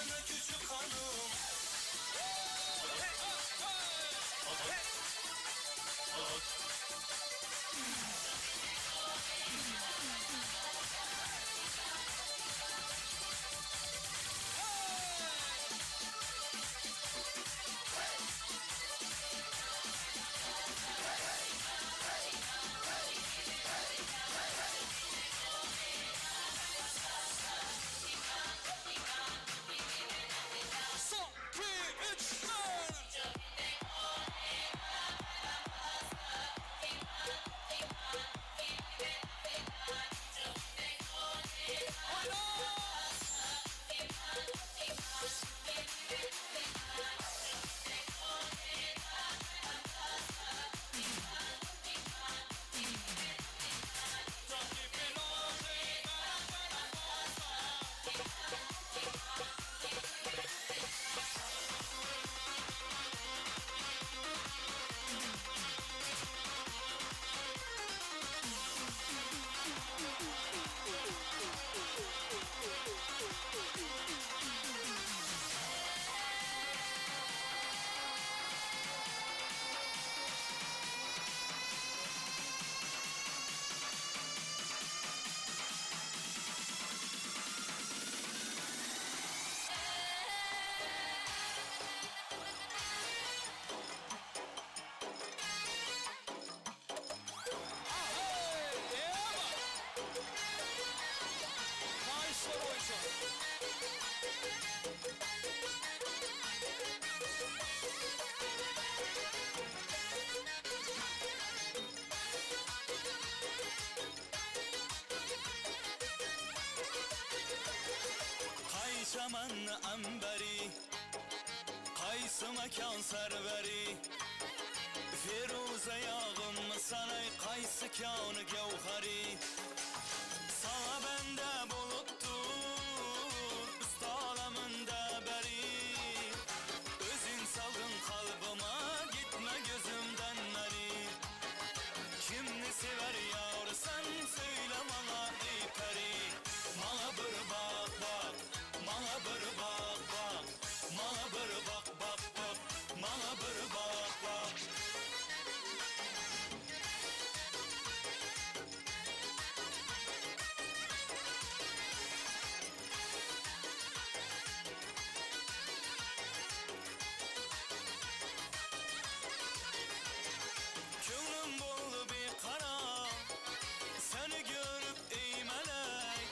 Gelsene küçük hanım.
Son, 2, 3, 4. Maaşlar boýunça.
Kay çaman amberi Kaysı mekan serveri Firuze yağım sanay Kaysı kân gevheri Sana bende buluttur Üst aleminde beri Özün saldın kalbıma Gitme gözümden meri Kimni sever yar sen söyle bana ey peri Bana bir bak bak Bana bir bak bak Bana bir bak bak bak Bana bir bak bak Köňlüm boldy bir kara Seni görüp ey melek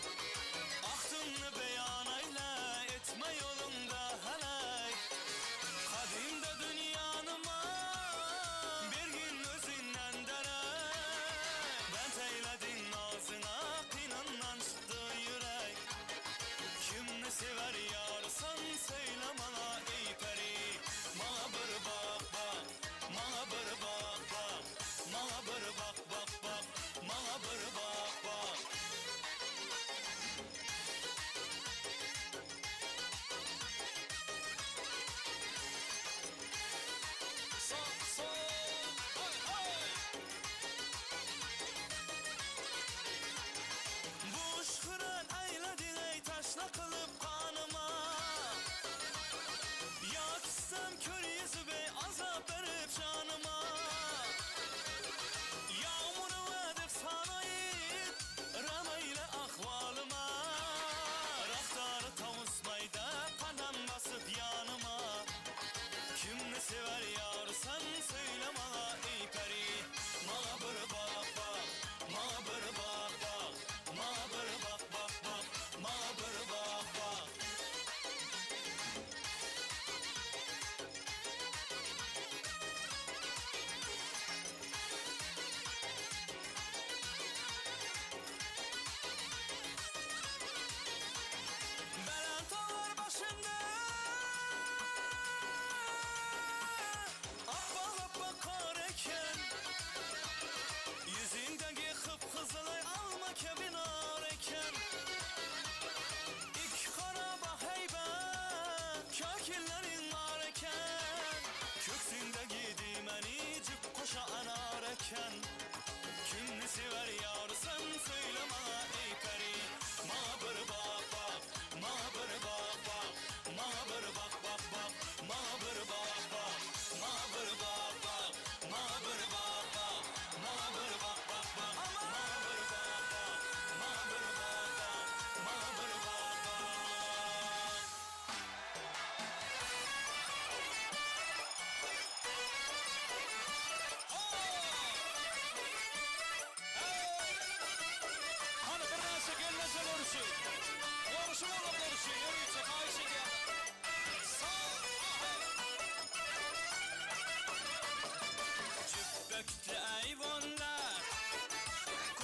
Ahtımny beýan eýle Etme ýoluňda hälek Kadymda dünýanyma Bergin özünden derek Bent eýlediň nazyňa Kynandan çykdy ýürek Kimni sewer ýar sen söýle maňa ey peri Maňa bir bak bak Maňa bir bak bak Maňa bir bak bak bak Maňa bir bak bak
Son, son, hay hay.
Boş hıran eyledin ey taşla kılıp kanıma.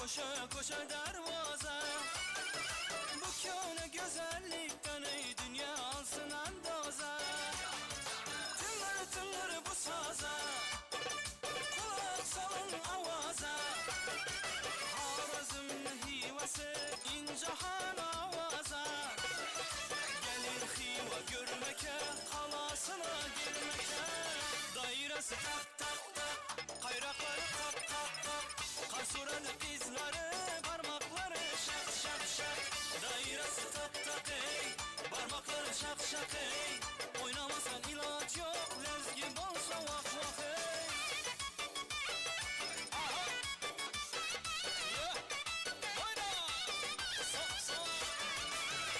Koşa koşa dervaza Bu köne güzellikten ey dünya alsın andaza Tıngır tıngır bu saza Kulak salın avaza Harazım hivası ince han avaza Gelin Hiva görmeke Kalasına girmeke Dairesi tak tak tak Kayrakları kak kak kak Kasuranı kızları Parmakları şak şak şak Dairesi tak tak ey Parmakları şak şak ey Oynamasan ilaç yok Lezgi bolsa vah vah ey
Aha! Ya! Oyna! Sol, sol!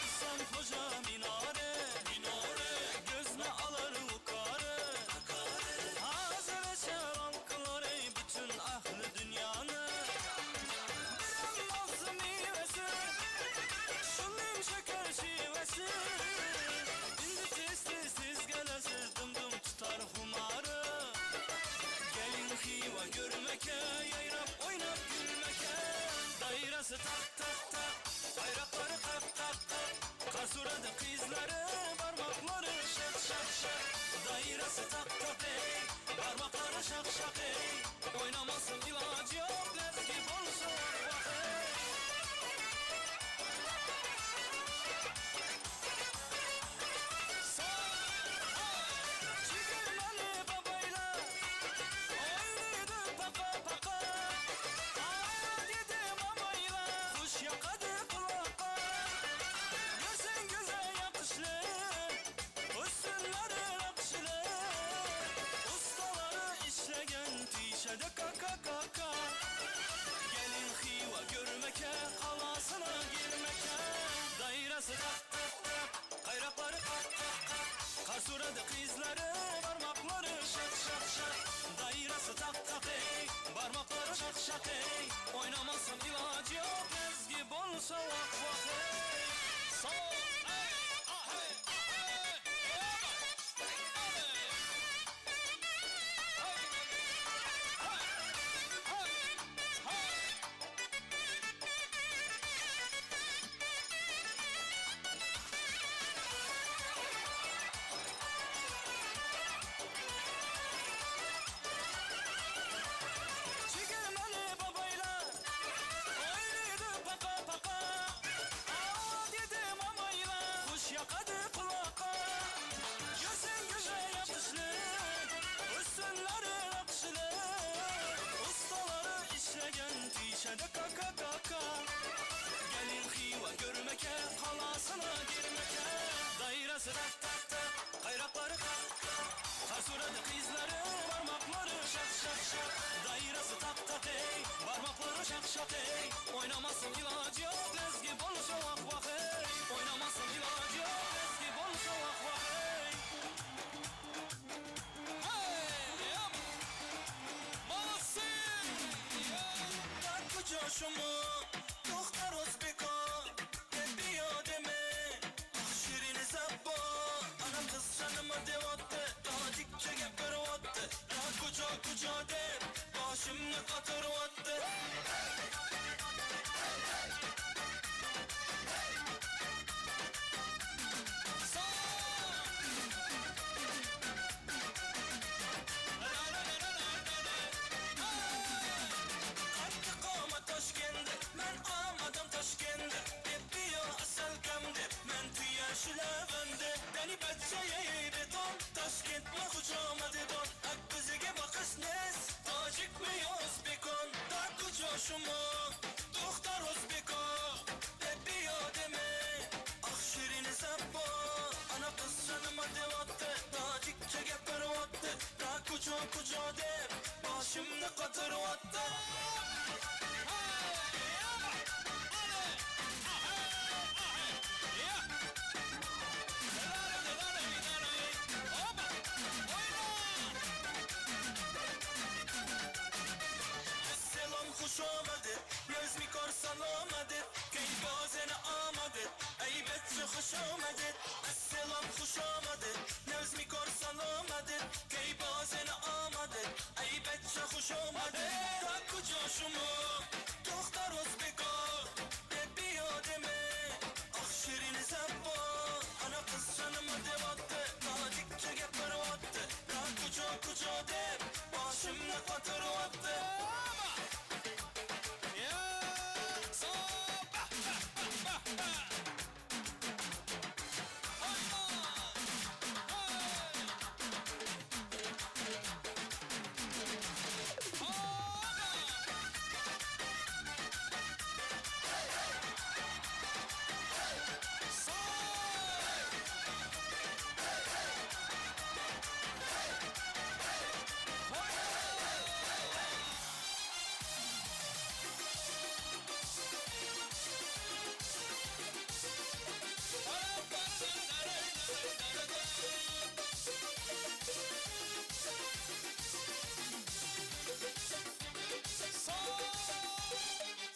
İhsan Hoca minare, minare Gözüne alır vukarı Hazır şarapları bütün ahlı dünyanı Bir elmas meyvesi Şunun şeker şivesi İndi tez tez tez gelesiz Dım dım tutar humarı Gelin Hiva görmeke Yayrap oynap gülmeke Dairesi tak tak tak Bayrakları kak kak kak Kasuradı kızları Parmakları şak şak şak Dairesi tak tak ey Parmakları şak şak ey Oynamasın ilacı yok Lezgi bolsa vah vah ey Çıkırmalı babayla Oynadı paka paka Aa dedi mamayla Kuş yakadı kulaka Görsen göze yakışlı Üstünleri nakşılı Ustaları işlegen Tişede kaka kaka Gelin Hiva görmeke Kalasına girmeke Dairesi tak tak tak Kayrakları kak kak kak Kasuradı kızları Parmakları şak şak şak Dairesi tak tak ey Parmakları şak şak ey Oynamasın ilacı yok Lezgi bolsa vah vah ey
Sol! Hey! Ah hey! Ah hey! Hoppa! Hey! Hey! Hey! Hey!
Çıkırmalı babayla Oynadı paka paka Aa dedi mamayla Kuş yakadı kulaka Gözün göze yakışlı Üstünleri nakşılı Ustaları işlegen Tişede kaka kaka Gelin Hiva görmeke Kalasına girmeke Dairesi tak tak tak Kayrakları kak kak Kasuradı kızları Parmakları şak şak şak Dairesi tak tak ey Parmakları şak şak ey Oynamasın ilacı yok Lezgi bolsa vah vah ey Oynamasın ilacı yok Lezgi bolsa vah vah ey
Hey! Yap! Молодцы!
در کجا شما دختر ازبکا بیادمه آخ شیرین زبا anam kız canıma devattı Tacikçe gebervattı Daha koca koca dep Başımını katırvattı Kattı koma Toşkent'e Men almadım Toşkent'e Dep biyo asal kam dep Men tüye şilavende Beni betçeye beton Toşkent mi kucağıma dedon Ak kızıge bakış nes Tacik mi Özbekon Da kuca şuma Doktor Özbeko Dep biyo deme Ah şirin zabba Ana kız canıma devattı Tacikçe gebervattı Da kuca kuca dep Başımda katırvattı Selam hoş آمده Nezmi kar salam ede Key bazen آمده Ey betçe Hoş آمدید السلام خوش آمدید نوز میکار سلام آمدید کی بازن آمدید ای بچه خوش آمدید تا کجا شما دختر ازبکا ده بیادمه آخ شیرین زبا Ana kız canıma devattı Nazikçe gapırıvattı Ta kuca kuca deb Başımni qotiryapti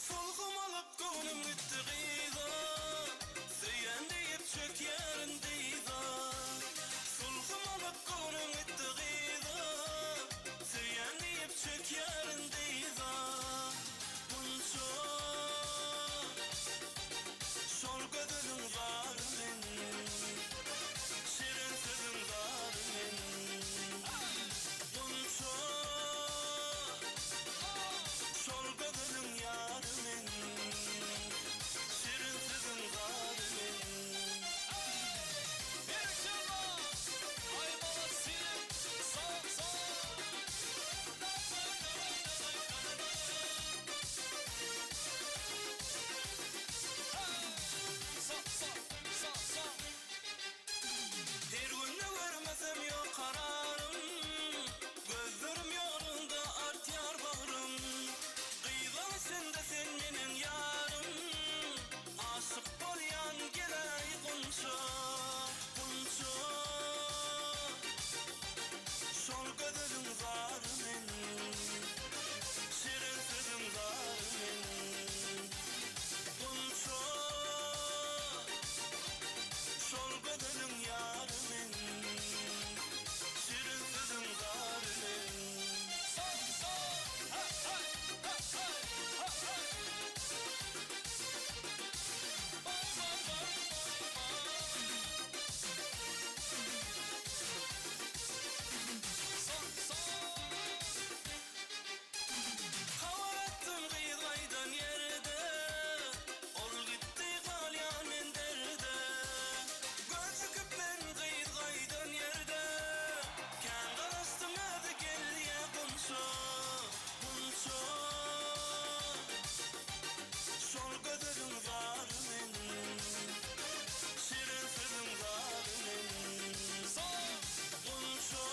Solgum alyp göwnüm gitdi gyza Söýen diýip çökýärin dyza Sulhum alyp göwnüm gitdi gyza Söýen diýip çökýärin dyza Gunça Şol gözeliň zary men Şirin sözüň zary men Gunça Şol gözeliň ýary men Şirin sözüň zary men.
Berekella! Aý molodsi! Sag sag! Sag sag sag sag!
Her günde görmesem ýok kararym Gözlerim ýolunda artýar bagrym Gyzlaň içinde sen meniň ýarym Aşyk bolýan geläý gunça Gunça Şol gözeliň zary men Şirin sözüň zary men Gunça Şol gözeliň ýary men Şirin sözüň zary men.
Sag sag! Ha hay! Ha hay! Ha hay! Bay bay bay bay bay! Sag sag!
Habar etdim gyz gaýdan ýerde Ol gitdi galýan men derde Göz dikip men gyz gaýdan ýerde Kän garaşdym özi gelýä gunça Gunça Şol gözeliň zary men Şirin sözüň zary men Gunça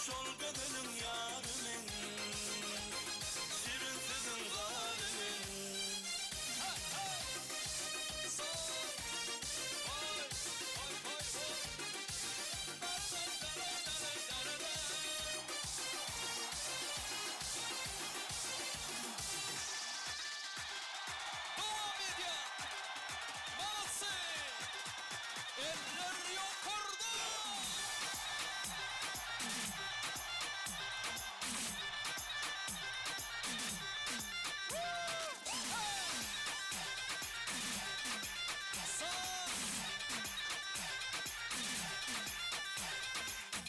Şol gözeliň ýary men Şirin sözüň zary men.
Dowam edýär. Molodsi! Eller ýokarda!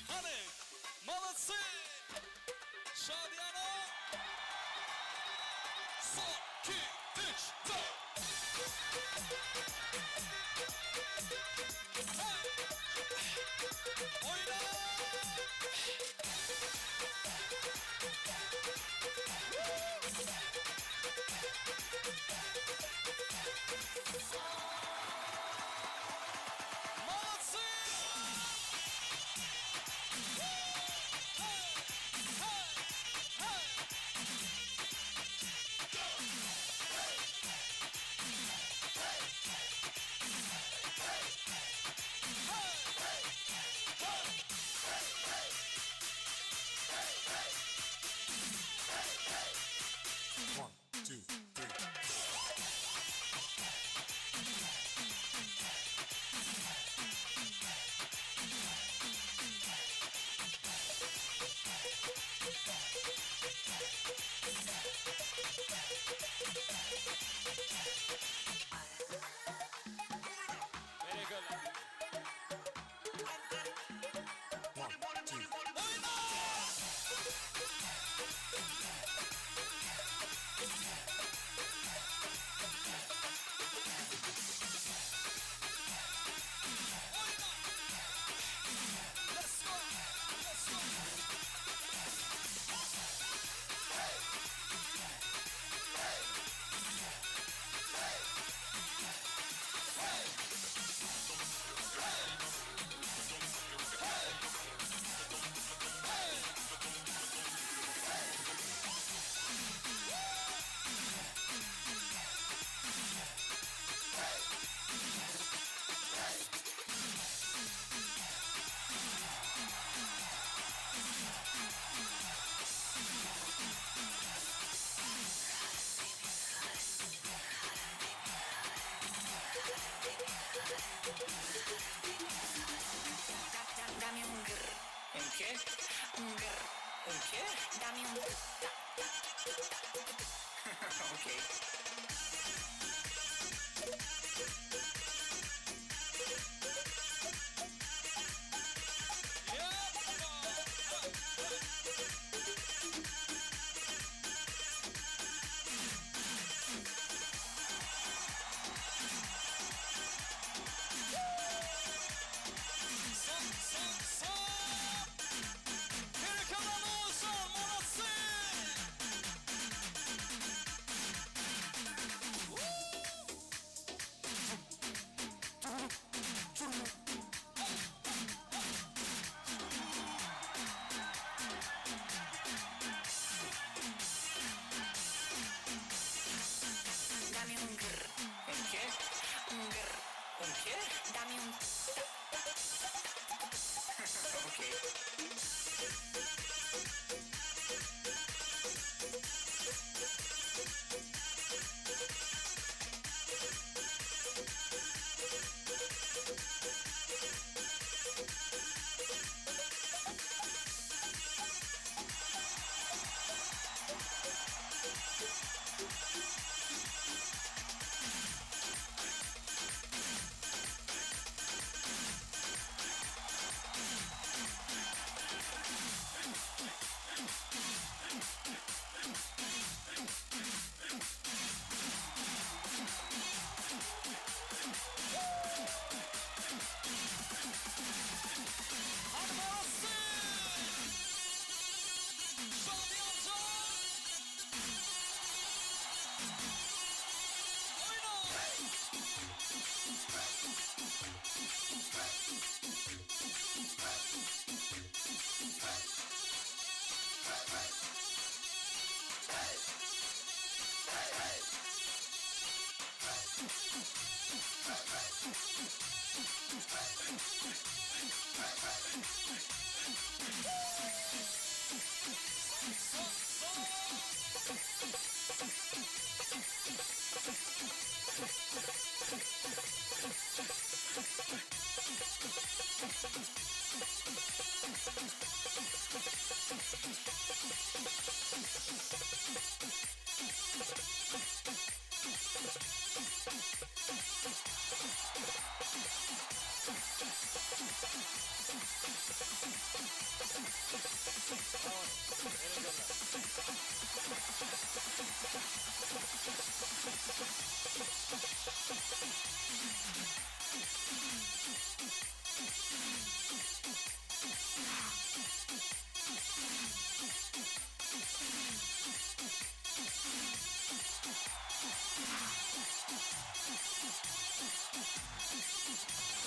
Hany, molodsi! Şadyýana! Son, iki, üç, dört! Oýna! Molodsi! Hey! Hey! Hey!
One, two, three.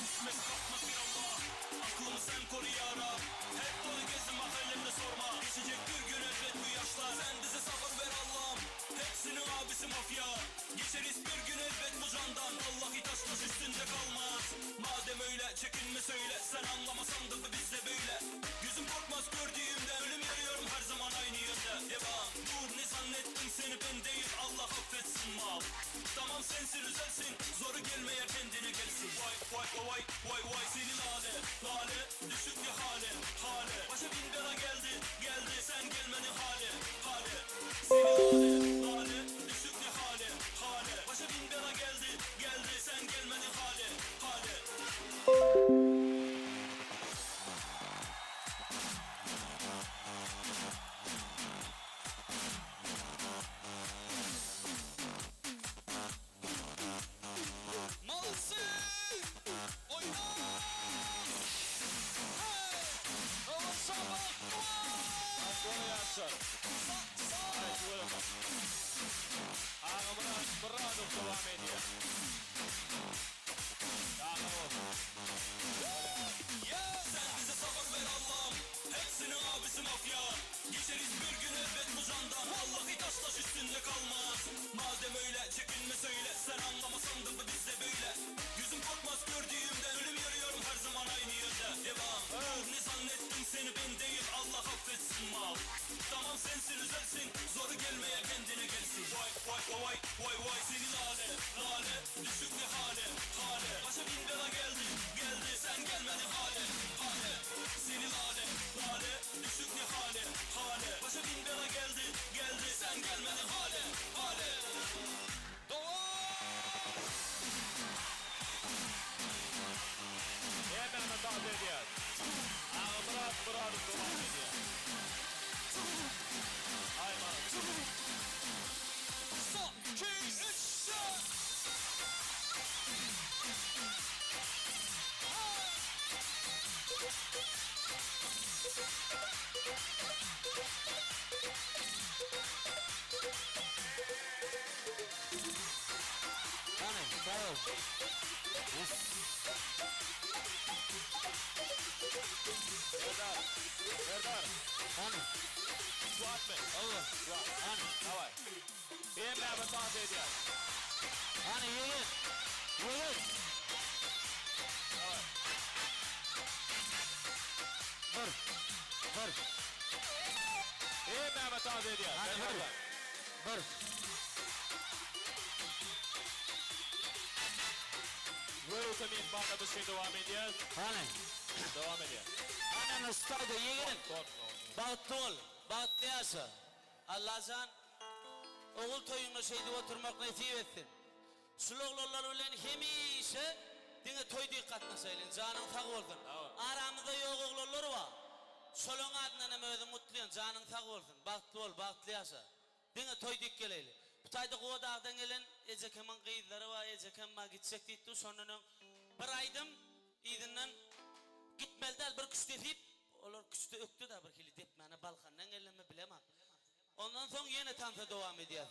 Düşmek kalkmak bir Allah Aklımı sen koru ya Rab Hep dolu gezdim mahallemde sorma Geçecek bir gün elbet bu yaşlar Sen bize sabır ver Allah'ım Hepsinin abisi mafya Geçeriz bir gün elbet bu candan Vallahi taş taş üstünde kalmaz Madem öyle çekinme söyle Sen anlamasan da biz de böyle Gözüm korkmaz gördüğümde Ölüm yarıyorum her zaman aynı yönde Devam Dur ne zannettin seni ben değil Allah affetsin mal Tamam sensin özelsin Zoru gelmeye kendine gelsin Vay vay vay vay vay seni lale Lale düşük ya hale hale Başa bin bela geldi geldi Sen gelmedin hale hale Seni lale lale düşük ya hale hale Başa bin bela geldi geldi Sen gelmedin hale hale
Malsy! Oýna! Hey! Owaşa bagtly
Bagtly ýaşlar. Aý tüweleme. Agamyrat Myradow dowam edýär. Janyň bolsun.
Sen bize sabır ver Allah'ım Hepsinin abisi mafya Geçeriz bir gün elbet bu candan Vallahi taş taş üstünde kalmaz Madem öyle çekinme söyle Sen anlamasan da biz de böyle Gözüm korkmaz gördüğümden Ölüm yarıyorum her zaman aynı yönde Devam Dur ne zannettin seni ben değil Allah affetsin mal Tamam sensin özelsin Zoru gelmeye kendine gelsin Vay vay vay vay vay seni lale lale Düşük ne hale hale Başa bin bela geldi geldi Sen gelmedin hale hale Seni lale lale Düşük ne hale hale Başa bin bela geldi geldi Sen gelmedin hale hale
Hemmämiz dans edýäs. Agamyrat Myradow dowam edýär. Aý malades.
Son, iki, üç, dört!
Hany, sag bol.
Serdar, Serdar.
Hany.
Şu atmy?
Hawa.
Şu at.
Hany.
Daway. Hemmämiz dans edýäs.
Hany, ýigit. Ýigit.
Daway.
Bir. Bir.
Hemmämiz dans edýäs.
Hany, bir.
Serdar.
Bir.
Ýörite myhmanda biz şeý dowam edýäs.
Hany.
Dowam edýäs.
Hany, Nustada ýigit. Bagtly bol. Bagtly ýaşa. Allajan ogul toýuňda şeýdip oturmak nesip etsin. Şul oglanlar bilen hemişe diňe toý diýip gatnaşaýlyň. Janyň sag bolsun. Aramyzda ýok oglanlar bar. Şolaň adyndan hem özüň gutlaýan. Janyň sag bolsun. Bagtly bol, bagtly ýaşa. Diňe toý diýip geleýli. Bu taýda Guba dagdan gelen ejekemiň gyzlary bar, ejekem bar gitjek diýipdi. Şondan öň bir aýdym yzyndan gitmeli däl bir küşt depip, olar küşte ökde-dä bir hili depmäne Balkandan gelenmi bilemok. Ondan soň ýene tansa dowam edýäs.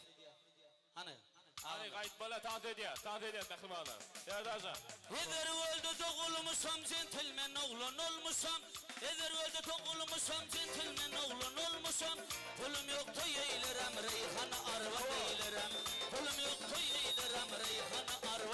Hany,
Hany
agam.
gaýtmaly tans edýäs, tans edýäs mähribanlar. Serdarjan.
Ezergölde dogulmyşam jentelmen oglan olmuşam Ezergölde dogulmyşam jentelmen oglan olmuşam Pulum ýok toý eýlerem reýhana arwah eýlerem Pulum ýok toý eýlerem reýhana arwah.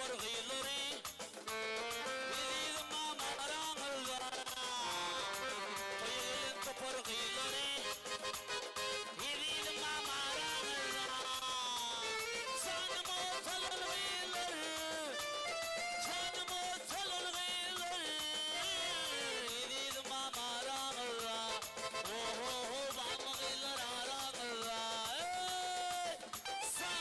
topar gyzlary, Ezizim mama araňyzda. Toýa gelen topar gyzlary, Ezizim mama araňyzda. Janym ot alan gyzlar, Janym ot alan gyzlar, Ezizim mama araňyzda. Ho-ho-ho, barmy gyzlar araňyzda? Eý! Sa!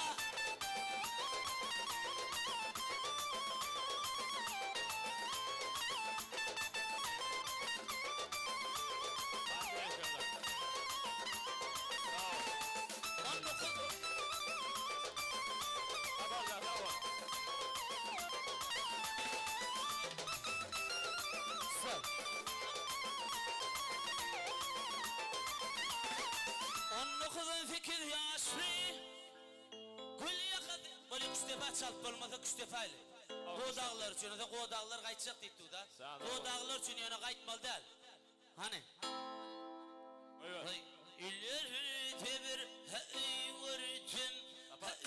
On dokuz, on sekiz ýaşly Gül ýakasy Bolýa üç defa çalyp bolmasa üç defa ile. Godaglar üçin ýöne godaglar gaýtjak diýip dur da. Godaglar üçin ýöne gaýtmaly däl. Hany. Ileride bir öý gördüm,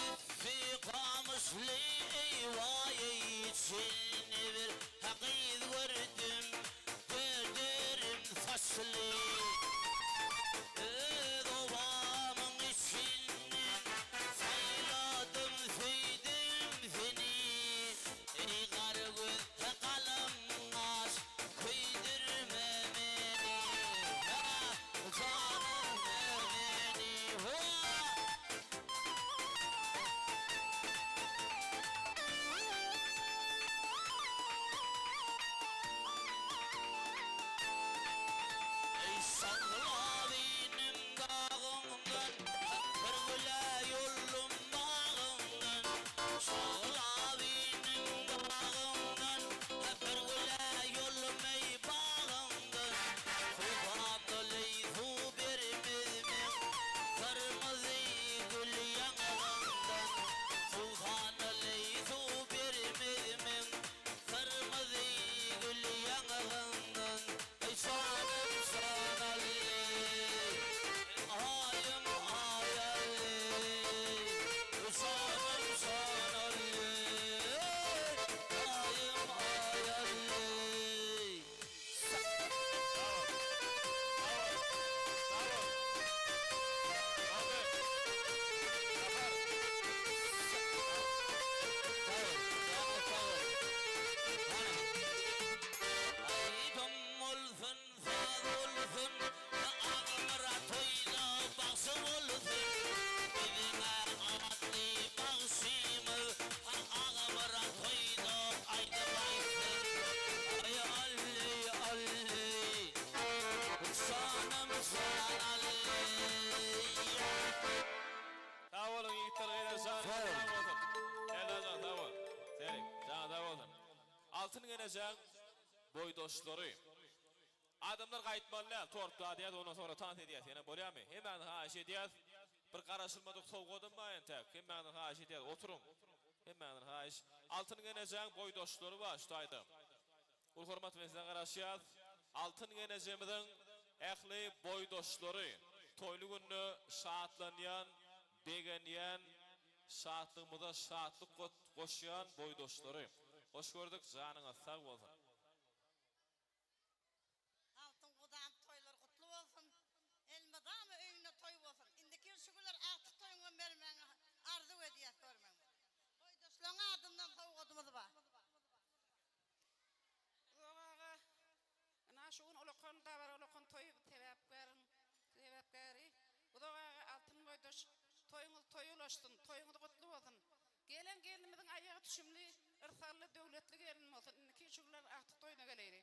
üsti gamyşly eýwaý içinde bir gyz gördüm, dörderim saçly. Öz obamyň içinden saýladym, söýdüm seni, eý garagöz galam gaş, köýdürme meni, ha, janym meni, ho! Eý şaglap inim dagyňdan, Bir güle ýollum bagyňdan. Şaglap inim dagyňdan, Bir güle ýollum eý bagyňdan. Suwsapdyly suw bermezmiň, Gyrmyzy gül ýaňagyňdan. Suwsanaly suw bermezmiň, Gyrmyzy gül ýaňagyňdan. Eý janym janally, Aýym aýally, Janym janally, Aýym aýally. Aýdym bolsun, saz bolsun, Agmyrat toýda bagşy bolsun. Biziň-ä atly bagşymyz, Agmyrat toýda aýdym aýtsyn. Aý Ally, Ally, janym jan Ally.
Sag boluň ýigitler gyzlar janyňyz sag bolsun. Serdar jan sag bol. Serik janyň sag bolsun. Altyn gelejäň boýdaşlary. Adamlar gaýtmaly däl, tort dadýas, ondan soňra tans edýäs ýene bolýamy? Hemmäňizden haýyş edýäs. Bir garaşylmadyk sowgadam bar entäk. Hemmäňizden haýyş edýäs, oturyň. Hemmäňizden haýyş. Altyn gelejäň boýdaşlary bar şu taýda. Uly hormat bilen size garaşýas. Altyn gelejemiziň ähli boýdaşlary toýly günde şatlanýan, begenýän, Şatlygymyza şatlyk goşýan boýdaşlary. Hoş gördük janyňyz sag bolsun.
Altyn gudam toýlar gutly bolsun. Elmydama öýüňde toý bolsun. Indiki ýyl şu günler agtyk toýuňam bermegiňi arzuw edýäs görmegiň. Boýdaşlaň adyndan sowgadymyz bar.
Uzak aga, ynha şu gün ulakan dabara ulakan toý sebäpkäriň sebäpkäri Uzak aga Altyn boýdaş toýuňyz toýa ulaşsyn, toýuňyz gutly bolsun. Gelen gelnimiziň aýagy düşümli, yrsally, döwletli gelin bolsun. Indiki şu günler agtyk toýuna geleýli.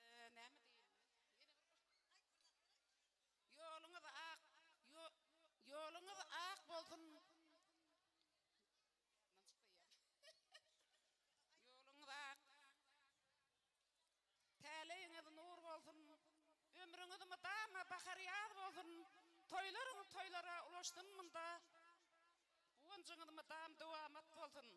Näme diýeýin men? Ýene bir goşgy. Ýoluňyz ak, ýoluňyz ak bolsun. Ýoluňyz ak, täleýiňiz nur bolsun, ömrüňiz mydama bahar-ýaz bolsun, toýlaryňyz toýlara ulaşsyn munda, guwanjyňyz mydam dowamat bolsun.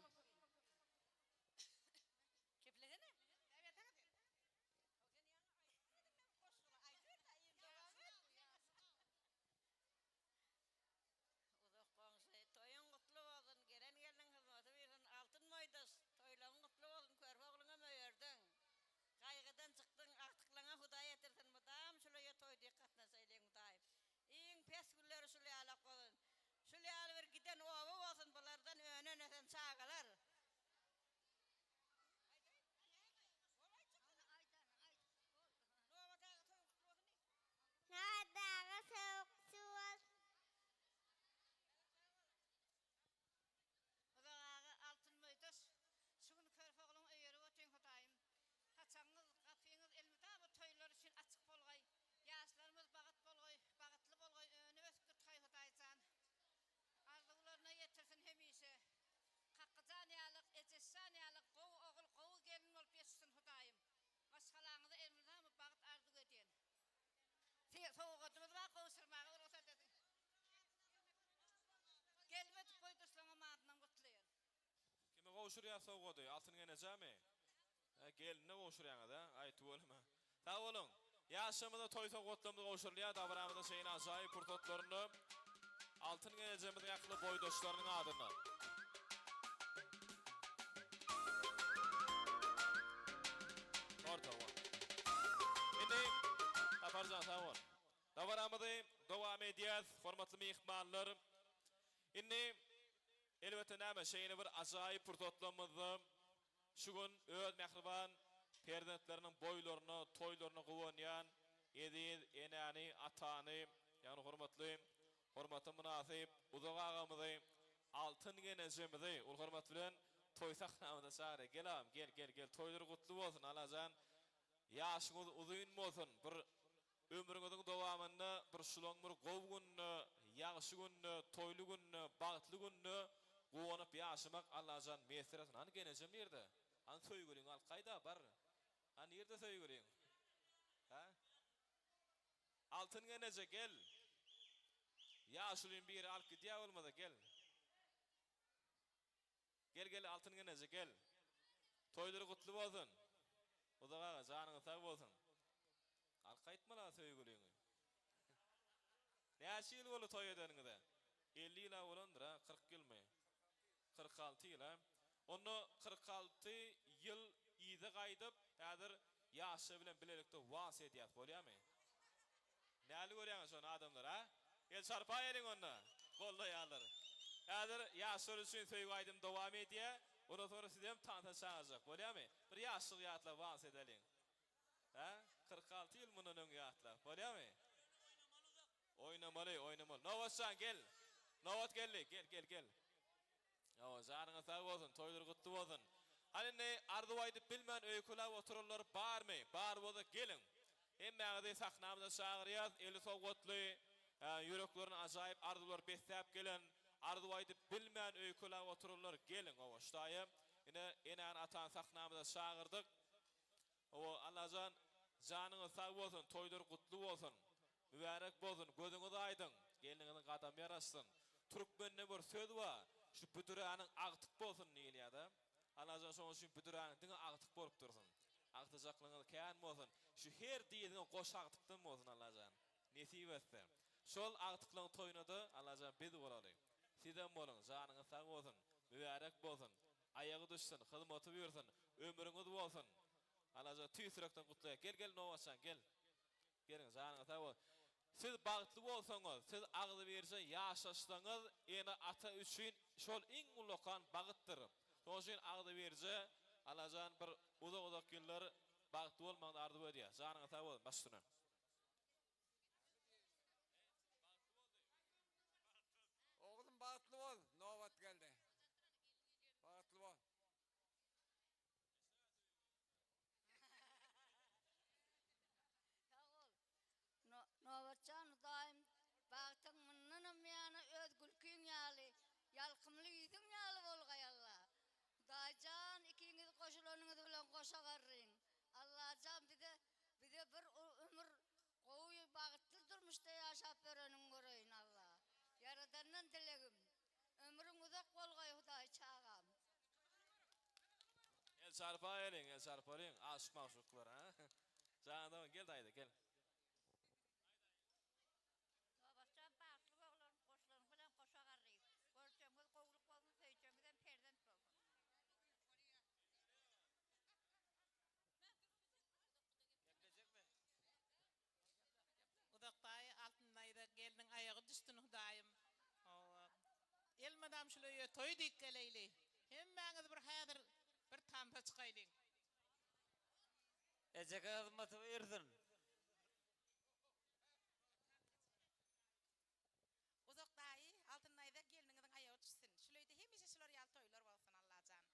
Uzak goňşy, toýuň gutly bolsun, gelen gelniň.
Gowşurmaga rugsat ediň. Gelmedik boýdaşlaryňam adyndan gutlaýan.
Kime gowşurýas sowgady? Altyn genejämi? Hä, gelnine gowşurýaňyz hä? Aý, tüweleme. Sag boluň. Ýaşlarymyza toý sowgatlarymyz gowşurylýar. Dabaramyzyň şeýle ajaýyp pursatlarynda Altyn genejemiziň ähli boýdaşlarynyň adyndan. Orta bol. Indi Saparjan sag bol. Dabaramyzy dowam edýäs, hormatly myhmanlar. Indi elbetde näme şeýle bir ajaýyp pursatlarymyzda Şu gün öz mähriban perzentleriniň boýlaryna, toýlaryna guwanýan eziz enäni, atany, ýagny hormatly, hormata mynasyp Uzak agamyzy, Altyn genejemizi uly hormat bilen toý sahnamyza çagyrýar. Gel agam, gel, gel, gel, toýlar gutly bolsun, Allajan ýaşyňyz uzyn bolsun, bir Ömrüňiziň dowamynda bir şulaň bir gowy günde, ýagşy günde, toýly günde, bagtly günde guwanyp ýaşamak Allajan miýesser etsin. Hany genejem nirde? Hany söýgüliňi alyp gaýda bar. Hany nirde söýgüliň? Hä? Altyn geneje gel. Ýaşulyň biri alyp gidýä bolmasa gel. Gel gel Altyn geneje gel. Toýlary gutly bolsun. Uzak aga janyňyz sag bolsun. Alyp gaýtmala söýgüliňi. Näçe ýyl boldy toý edeniňize? 50 ýyl-a bolandyr a, 40 ýylmy? 46 ýyl a. Onda 46 ýyl yza gaýdyp, häzir ýaşlar bilen bilelikde wals edýäs, bolýamy? Näli görýäňiz şony adamlar a? El çarpaýalyň onda. Goldaýarlar. Häzir ýaşlar üçin söýgi aýdym dowam edýä. Ondan soňra sizem tansa çagyrjak. Bolýamy? Bir ýaşlygy ýatlap wals edeliň. Hä? 46 ýyl mundan öň ýatlap. Bolýamy? Oýnamaly, oýnamaly. Nobatjan gel. Nobat geldi. Gel, gel, gel. Hawa, janyňyz sag bolsun, toýlar gutly bolsun. Hany indi arzuw aýdyp bilmän öýkeläp oturanlar barmy? Bar bolsa geliň. Hemmäňizi sahnamyza çagyrýas, eli sowgatly, ýüreklerini ajaýyp arzuwlar besläp gelen, arzuw aýdyp bilmän öýkeläp oturanlar geliň. Hawa, şu taýa ine enäni atany sahnamyza çagyrdyk. Hawa, Allajan janyňyz sag bolsun, toýlar gutly bolsun. Mübärek bolsun, gözüňiz aýdyň, gelniňiziň gadamy ýaraşsyn. Türkmende bir söz bar, şu büdüräniň agtyk bolsun diýilýär-de. Allajan şonuň üçin büdüräniň diňe agtyk bolup dursun. Agtyjaklygyňyz kän bolsun. Şu her dyzyňa goş agtykdan bolsun Allajan. Nesip etse. Şol agtyklaň toýuna-da Allajan biz bolaly. Sizem boluň, janyňyz sag bolsun. Mübärek bolsun. Aýagy düşsün, hyzmaty buýursyn. Ömrüňiz bolsun. Allajan tüýs ýürekden gutlaýar. Gel gel Nobatjan gel. Geliň, janyňyz sag bolsun. Siz bagtly bolsaňyz, siz agzybirje ýaşaşsaňyz, ene-ata üçin şol iň ullakan bagytdyr. Şonuň üçin agzybirje Allajan bir uzak-uzak ýyllar bagtly bolmagyňyzy arzuw edýäs. Janyňyz sag bolsun, baş üstüne.
Oglum bagtly bol, nobat geldi. Bagtly bol.
Sag bol. Nobatjan Hudaýym bagtyň mundanam ýana öz gülkiň ýaly, ýalkymly ýüzüň ýaly bolgaý Alla. Hudaýjan ikiňiz goşulanyňyz bilen goşa garryň. Allajan bize bize bir ömür gowy bagtly durmuşda ýaşap ýöreniňi göreýin Alla. Ýaradandan dilegim. Ömrüň uzak bolgaý Hudaý çagam.
El çarpaýalyň, el çarpalyň, aşyk magşuklar, a? Jana dogan, gel daýza, gel.
Nobatjan bagtly boglan goşlaryň bilen goşa garry. Görjegiňiz gowluk bolsun söýjegiňizem perzent bolsun.
Uzak daýy Altyn daýza gelniň aýagy düşsün Hudaýym. Hawa. Elmydam şul öýe toý diýip geleýli. Hemmäňiz bir häzir bir tansa çykaýlyň.
Ejeke hyzmaty buýursyn.
Uzak daýy, Altyn daýza gelniňiziň aýagy düşsün. Şul öýde hemişe şular ýaly toýlar bolsun Allajan.
Ejemjan,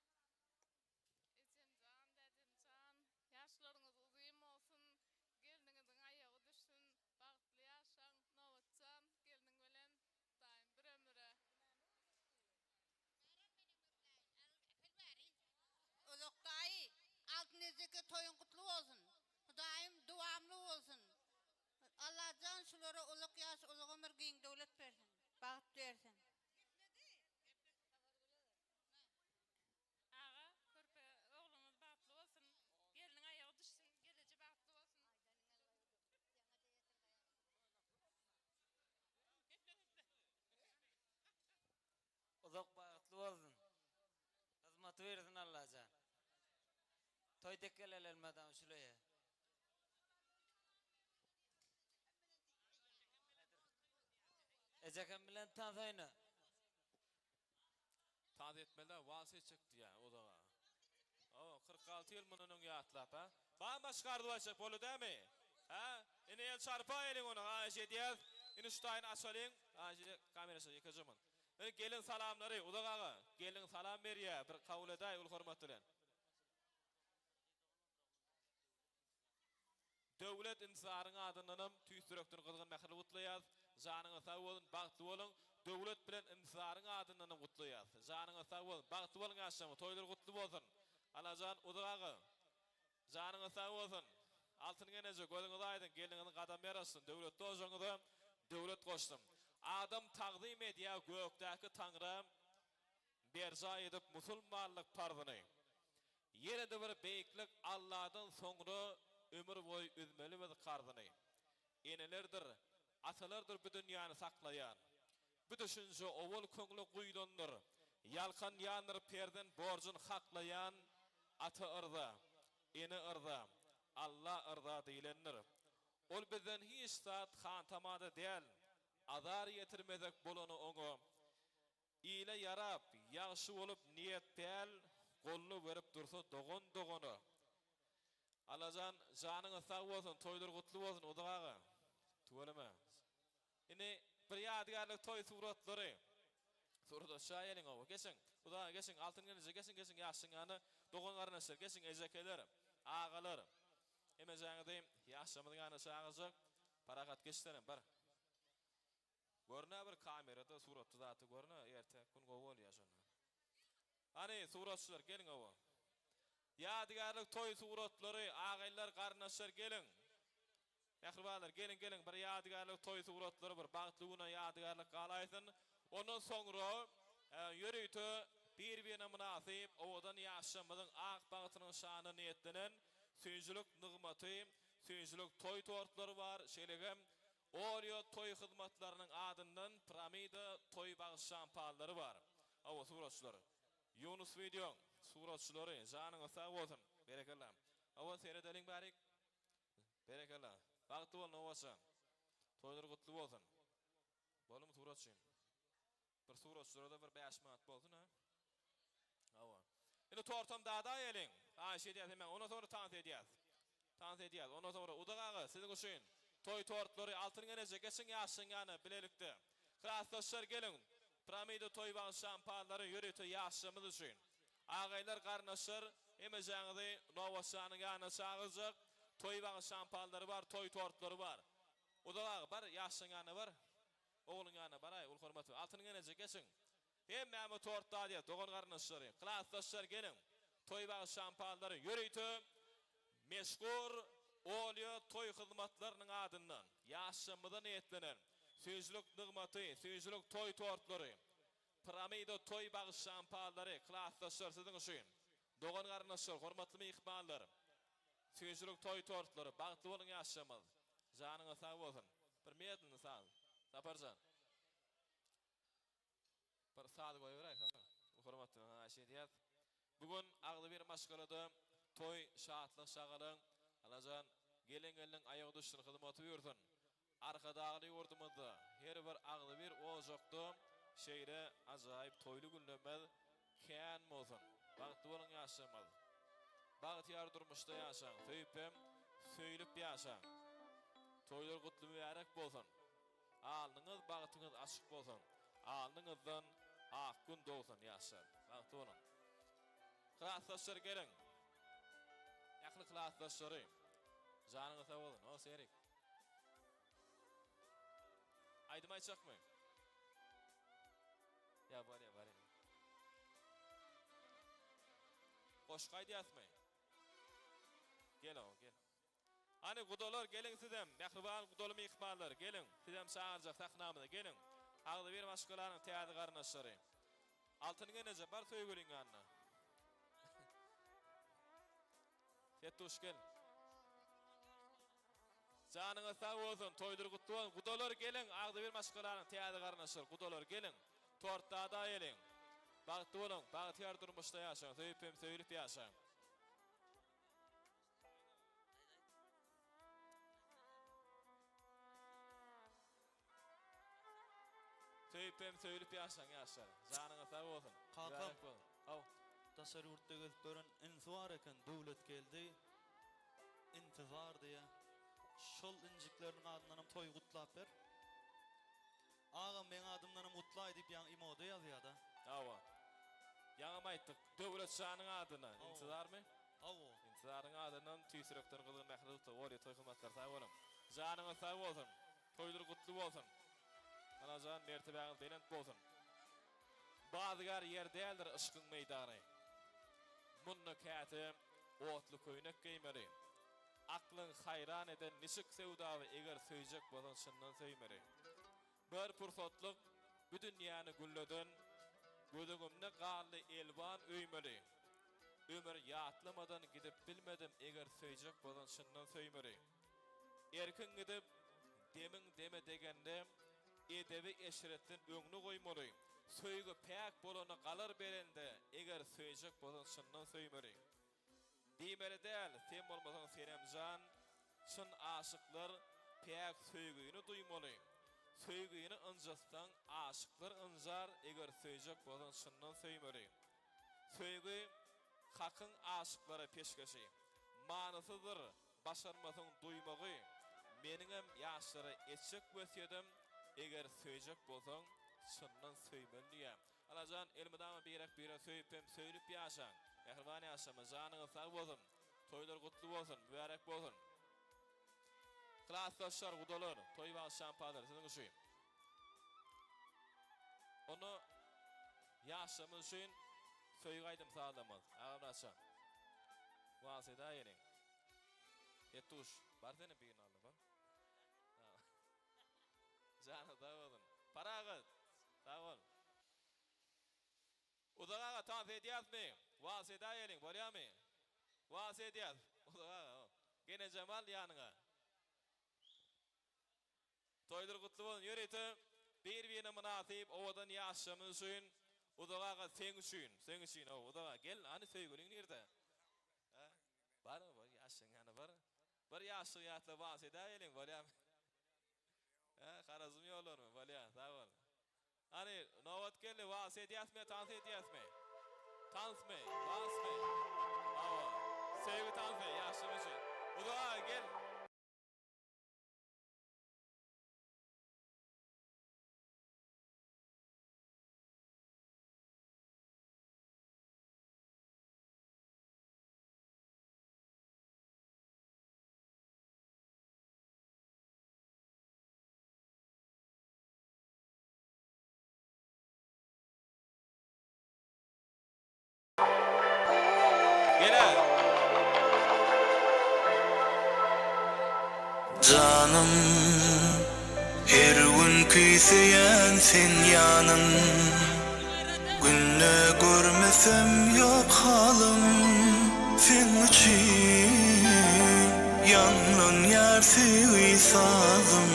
dädemjan, ýaşlaryňyz uzyn bolsun, gelniňiziň aýagy düşsün, bagtly ýaşaň, Nobatjan, gelniň bilen daýym bir ömüre.
Uzak daýy, Altyn ejeke toýuň gutly bolsun. Hudaýym dowamly.
giň döwlet bersin, bagt bersin.
Aga, körpe ogluňyz bagtly bolsun, gelniň aýagy düşsün, geleje bagtly bolsun.
Uzak bagtly bolsun. Hyzmaty bersin Allajan. Toý dek geleli elmydam şuleýe. Ejekem bilen tans oýna.
Tans etmeli-dä, wals etjek diýýä uzaga. Hawa, 46 ýyl mundan öň ýatlap, hä? Barmy başga arzuw aýtjak boldy dämi? Hä? Indi el çarpaýalyň ony, haýyş edýäs. Indi şu taýyny açalyň. Haýyş edýäs, kamera çek, ýekeje mun. Indi gelin salamlary, Uzak aga, gelin salam berýä, bir kabul edäý uly hormat bilen. Döwlet Intizaryň adyndanam tüýs ýürekden gyzgyn mähirli gutlaýas. Janyňyz sag bolsun, bagtly boluň. Döwlet bilen Intizaryň adyndanam gutlaýas. Janyňyz sag bolsun, bagtly boluň ýaşlaryňyz, toýlar gutly bolsun. Allajan Uzuk aga, janyňyz sag bolsun. Altyn geneje, gözüňiz aýdyň, gelniňiziň gadamy ýaraşsyn, döwletli ojagyňyza döwlet goşsun. Adam tagzym edýär gökdäki Taňra, berjaý edip musulmanlyk parzyny. Ýene-de bir beýiklik Alladan soňra ömür boýy üzmeli biz karzyny. Enelerdir, atalardyr bu dünýäni saklaýan. Bu düşünje owal köňle guýlandyr. Ýalkanýandyr perzent borjun haklaýan Ata yrza, ene yrza, Alla yrza diýlendir. Ol bizden hiç zat hantama-da däl, azar ýetirmezek bolany oňa. Ile ýarap, ýagşy bolup niýet-päl goluna berip dursa dogan dogana. Allajan janyňyz sag bolsun, toýlar gutly bolsun Uzuk aga. Tüweleme. Indi bir ýadygärlik toý suratlary. Surata düşäýeliň oba. Geçiň. Uzuk aga geçiň. Altyn gelneje geçiň geçiň ýaşyň ýanyna. Dogan garyndaşlar geçiň ejekeler, agalar. Hemejäňizi ýaşlarymyzyň ýanyna çagyrjak. Parahat geçsenem bar. Görnä bir kamerada suratda zaty görnä erte gün gowy bolýa şonda. Hany suratçylar geliň oba. Ýadygärlik toý suratlary agaýlar garyndaşlar geliň. Mähribanlar geliň geliň bir ýadygärlik toý suratlary bir bagtly güne ýadygärlik galaýsyn. Ondan soňra ýörite bir birine mynasyp owadan ýaşlarymyzyň ak bagtynyň şanyna niýetlenen süýjülik nygmaty süýjülik toý tortlary bar şeýle hem Oreo toý hyzmatlarynyň adyndan Piramida toý bagyş şampanlary bar. Hawa suratçylar. Ýunus wideoň suratçylary janyňyz sag bolsun. Berekella. Hawa seredeliň bärik. Berekella. Bagtly bol Nobatjan. Toýlar gutly bolsun. Boldumy suratçym. Bir suratçylara-da bir bäş manat bolsun a. Hawa. Indi tortam dadaýalyň. Haýyş edýäs hemmäňiz. Ondan soňra tans edýäs. Tans edýäs. Ondan soňra Uzak aga siziň üçin toý tortlary Altyn geneje geçiň ýaşyň ýanyna bilelikde. Klasdaşlar geliň. Piramida toý bagyş şampanlary ýörite ýaşlarymyz üçin. Agaýlar garyndaşlar hemejäňizi Nobatjanyň ýanyna çagyrjak. Toý bagyş şampanlary bar, toý tortlary bar. Uzak aga bar ýaşlaň ýanyna bar. Ogluň ýanyna baraý, uly hormat bilen. Altyn geneje geçiň. Hemmämiz tort dadýas, dogan-garyndaşlary, klasdaşlar geliň. Toý bagyş şampanlary ýörite meşhur Olýa toý hyzmatlarynyň adyndan ýaşlarymyza niýetlenen süýjülik nygmaty, süýjülik toý tortlary, Piramida toý bagyş şampanlary, klasdaşlar siziň üçin. Dogan-garyndaşlar, hormatly myhmanlar, süýjülik toý tortlary, bagtly boluň ýaşlarymyz. Janyňyz sag bolsun. Bir medlini saz. Saparjan. Bir saz goýberäý Sapar. Hormat bilen haýyş edýäs. Bu gün agzybir maşgalada toý, şatlyk, şagalaň. Allajan gelen gelniň aýagy düşsün, hyzmaty buýursyn. Arkadagly ýurdumyzda her bir agzybir ojakda şeýle ajaýyp toýly günlerimiz kän bolsun. Bagtly boluň ýaşlarymyz. Bagtyýar durmuşda ýaşaň, söýüp hem söýlüp ýaşaň. Toýlar gutly mübärek bolsun. Alnyňyz bagtyňyz açyk bolsun. Alnyňyzdan ak gün dogsun ýaşlar. Bagtly boluň. Klasdaşlar geliň. Ähli klasdaşlary. Janyňyz sag bolsun. O Serik. Aýdym aýtjakmy? Ýa bolýa, bolýa. Goşgy aýdýasmy? Gel ow, gel. Hany gudalar geliň sizem, mähriban gudaly myhmanlar, geliň, sizem çagyrjak sahnamyza, geliň. Agzybir maşgalanyň täze garyndaşlary. Altyn gelneje, bar söýgüliň ýanyna. Setduş gel. Janyňyz sag bolsun, toýlar gutly bolsun. Gudalar geliň, agzybir maşgalanyň täze garyndaşlary, gudalar geliň. Tort dada geliň. Bagtly boluň, bagtyýar durmuşda ýaşaň, söýüp hem söýülip ýaşaň. Söýüp hem söýülip ýaşaň ýaşlar. Janyňyz sag bolsun.
Kakam.
Mübärek bolsun. Haw.
Daşary ýurtda gezip ýören inisi bar eken Döwletgeldi Intizar diýä. Şol injikleriniň adyndanam toýy gutlap ber. Agam meň adymdanam gutlaý diýip ýaňy imoda ýazýada.
Hawa. Ýaňam aýtdyk. Döwlet şanyň adyna. Intizarmy?
Hawa.
Intizaryň adyndan tüýs ýürekden gyzgyn mähirli gutlag. Bolýa toý hyzmatlary sag boluň. Janyňyz sag bolsun. Toýlar gutly bolsun. Allajan mertebäňiz belent bolsun. Bazygär ýer däldir yşkyň meýdany. Munda käte otly köýnek geýmeli. Aklyň haýran eden niçik söwdaby eger söýjek bolsaň çyndan söýmeli. Bir pursatlyk bu dünýäni gülleden göz öňümde galdy elwan öýmeli. Ömür ýatlamadan gidip bilmedim eger söýjek bolsaň çyndan söýmeli. Erkiň gidip demiň deme degende edebi eşretden öňüni goýmaly. Söýgi päk bolanda galar belende eger söýjek bolsaň çyndan söýmeli. Diýmeli däl, sen bolmasaň Senemjan, Çyn aşyklar päk söýgini duýmaly. Söýgini ynjatsaň aşyklar ynjar, eger söýjek bolsaň çyndan söýmeli. Söýgi Hakyň aşyklara peşgeşi. Manysyzdyr başarmasyň duýmagy. Meniňem ýaşlara etjek wesýedim, eger söýjek bolsaň çyndan söýmeli diýýär. Allajan elmydama birek biregi söýüp hem söýlüp ýaşaň. Mähriban ýaşlarymyz janyňyz sag bolsun. Toýlar gutly bolsun, mübärek bolsun. Klasdaşlar, gudalar, toý bagşy-şampazlar siziň üçin. Onda ýaşlarymyz üçin söýgi aýdym sazlamyz. Agamyratjan. Wals edäýeliň. Hetduş, bar senem birini al-da, bar. Janyň sag bolsun. Parahat. Sag bol. Uzak aga tans edýäsmi? Wals edäýeliň, bolýamy? Wals edýäs. Uzak aga, ho. Genejem al ýanyňa. Toýlar gutly bolsun. Ýörite bir-birine mynasyp owadan ýaşlarymyz üçin Uzak aga seň üçin, seň üçin, ho, Uzak aga gel, hany söýgüliň nirde? Hä? Bar, bar, ýaşlaryň ýanyna bar. Bir ýaşlygy ýatlap wals edäýeliň, bolýamy? Hä, Harazm ýollarymy? Bolýa, sag bol. Hany, nobat geldi, wals edýäsmi ýa tans edýäsmi? Tansmy? Walsmy? Hawa, söýgi tansy, ýaşlar üçin. Uzak aga, gel.
Janym her gün küýseýän seň ýanyň Günde görmesem ýok halym Seň üçin ýaňlanýar söýgi sazym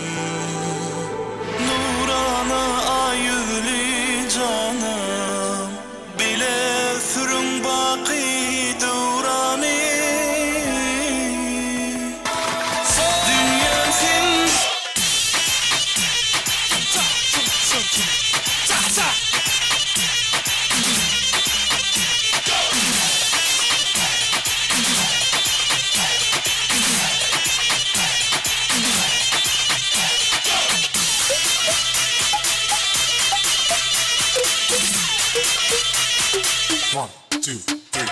Nurana aý ýüzli janym Bile sürüň baky döwrany Dünýäm sen.
One, two, three.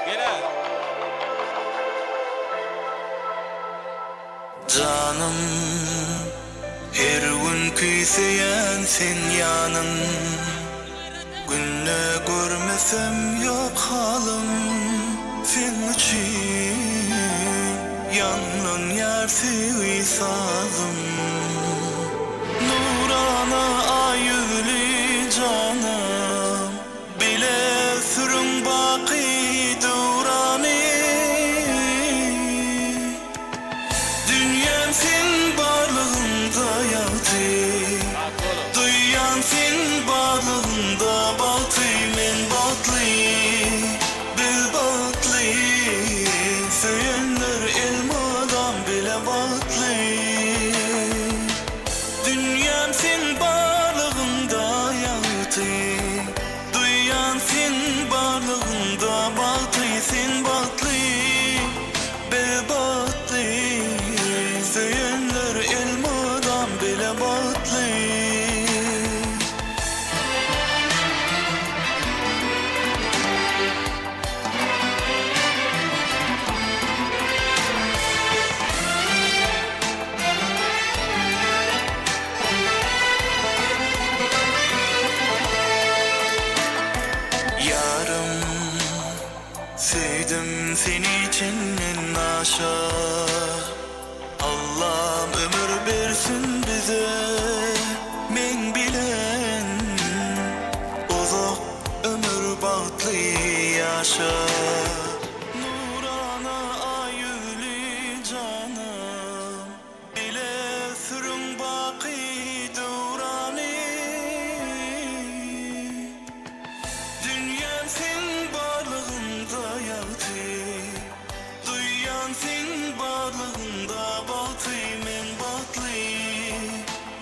Gel-ä.
Janym, her gün küýseýän seň ýanyň Günde görmesem ýok halym Seň üçin ýaňlanýar söýgi sazym Nurana aý ýüzli janym Bile sürüň baky döwrany Dünýäm seň barlygyňda ýagty Duýýan seň barlygyňda bagty Men bagtly, biz bagtly Söýenler elmydam bile bagtly Dünýäm seň barlygyňda ýagty Duýýan seň barlygyňda bagty Sen bagtly, biz bagtly Söýenler elmydam bile bagtly. Ýarym, söýdüm seni çenden aşa Allam ömür bersin bize meň bilen Uzak ömür bagtly ýaşa. Nurana aý ýüzli janym Bile sürüň baky döwrany Dünýäm seň barlygyňda ýagty Duýýan seň barlygyňda bagty Men bagtly,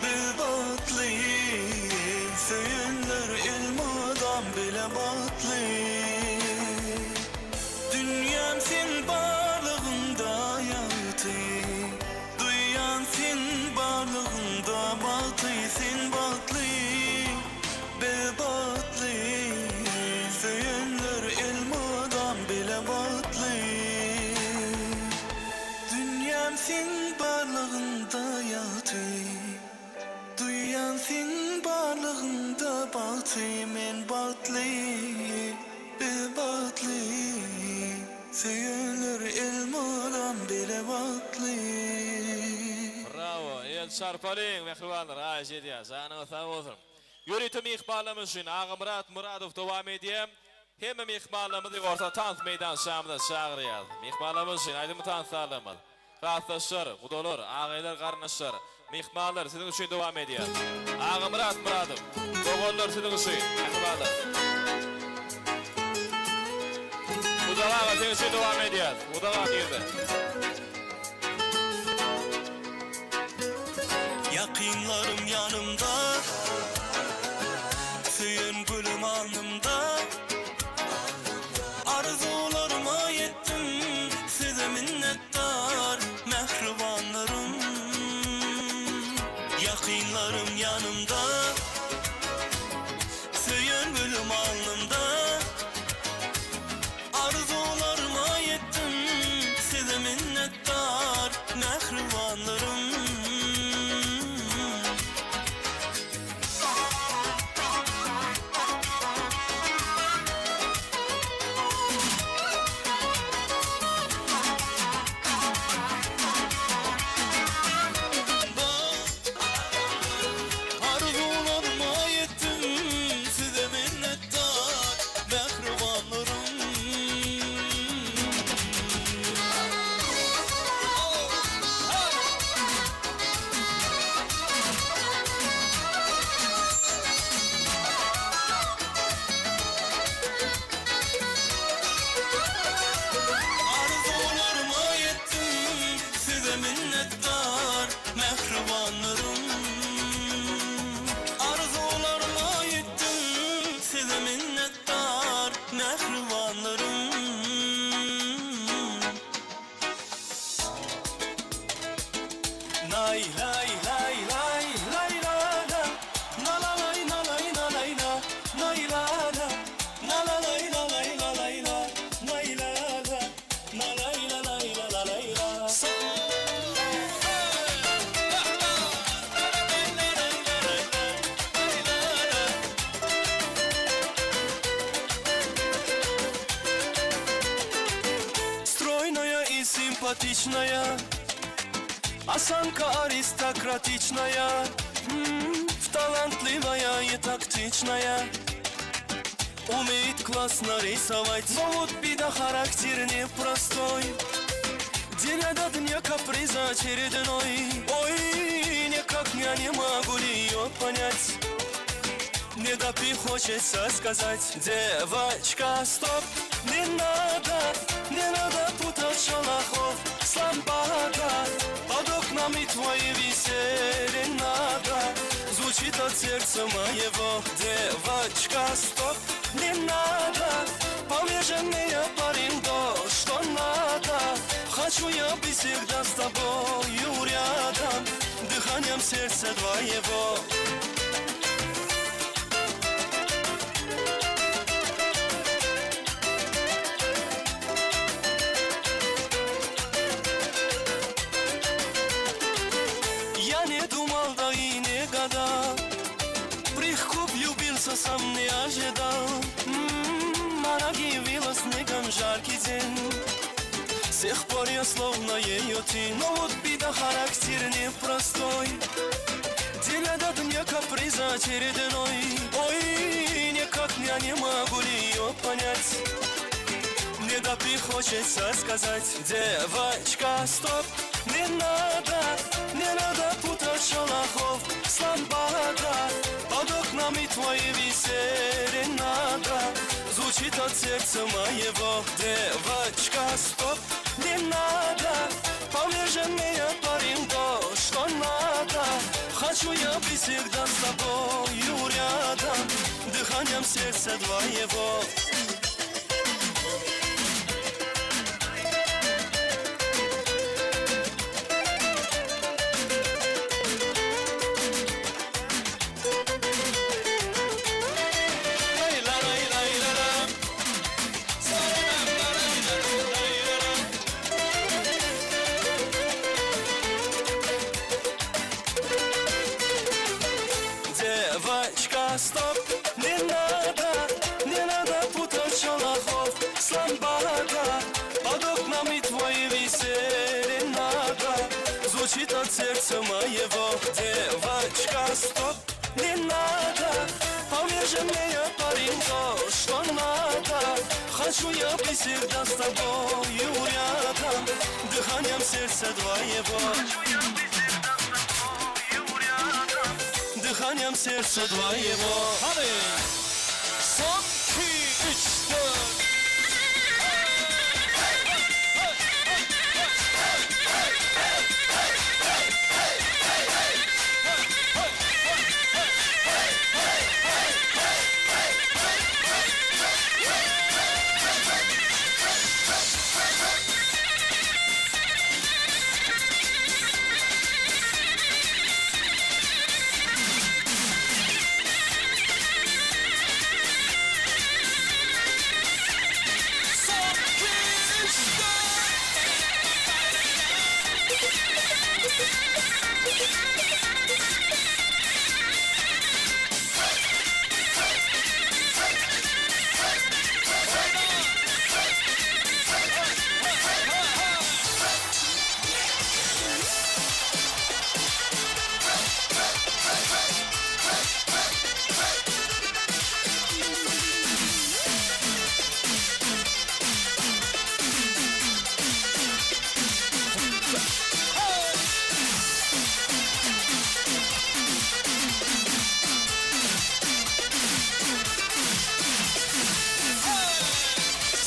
biz bagtly Söýenler elmydam bile bagtly Dünýäm seň barlygyňda ýagty Duýýan seň barlygyňda bagty Sen bagtly, biz bagtly Söýenler elmydam bile bagtly Dünýäm seň barlygyňda ýagty Duýýan seň barlygyňda bagty Men bagtly, biz bagtly Söýenler elmydam bile bagtly.
Brawo, el çarpalyň mähribanlar, haýyş edýäs, janyňyz sag bolsun. Ýörite myhmanlarymyz üçin Agamyrat Myradow dowam edýär. Hemme myhmanlarymyzy orta tans meýdançamyza çagyrýas. Myhmanlarymyz üçin aýdym tanslarymyz. Klasdaşlar, gudalar, agaýlar, garyndaşlar, myhmanlar siziň üçin dowam edýär. Agamyrat Myradow, doganlar siziň üçin, mähribanlar. Gudak aga seň üçin dowam edýär. Gudak aga girdi.
Ýakynlarym ýanymda, söýen gülüm alnymda. Arzuwlaryma ýetdim, size minnetdar, mähribanlarym. Ýakynlarym ýanymda, söýen gülüm alnymda. Arzuwlaryma ýetdim, size minnetdar, mähribanlarym. Arzuwlaryma ýetdim, size minnetdar, mähribanlarym. Arzuwlaryma ýetdim, size minnetdar, mähribanlarym. Arzuwlaryma ýetdim, size minnetdar, mähribanlarym. Nay lay lay lay lay la la Na la lay na lay na lay la Nay la la Na la lay la lay la lay la Nay la. симпатичная, Осанка аристократичная, м, Талантливая и тактичная. Умеет классно рисовать, но вот беда характер непростой. День ото дня каприза очередной. Ой, никак я не могу ее понять. Не допи хочется сказать Девочка, стоп, не надо, не надо путать шалахов с ламбада Под окнами твои висели надо Звучит от сердца моего Девочка, стоп, не надо Поверженный я парень, то, что надо Хочу я быть всегда с тобою рядом Дыханием сердца твоего Я не думал, да и не гадал Прихку влюбился, сам не ожидал М-м, Она явила снегом жаркий день С тех пор я словно ее тень Но вот беда, характер непростой День ото дня каприза очередной Ой, никак я не могу ее понять Не допи хочется сказать Девочка, стоп, не надо, не надо путать шалахов с ламбада Под окнами твои висели надо Звучит от сердца моего Девочка, стоп, не надо Поверженный я парень, то, что надо Хочу я быть всегда с тобою рядом Дыханием сердца твоего Девочка, стоп, не надо, не надо путать шалахов с ламбада Под окнами твои висели надо Звучит от сердца моего Девочка, стоп, не надо Поверженный я парень, то, что надо Хочу я быть всегда с тобою рядом Дыханием сердца твоего Дыханием сердца твоего
Hadi. Son 2, 3, 4. Son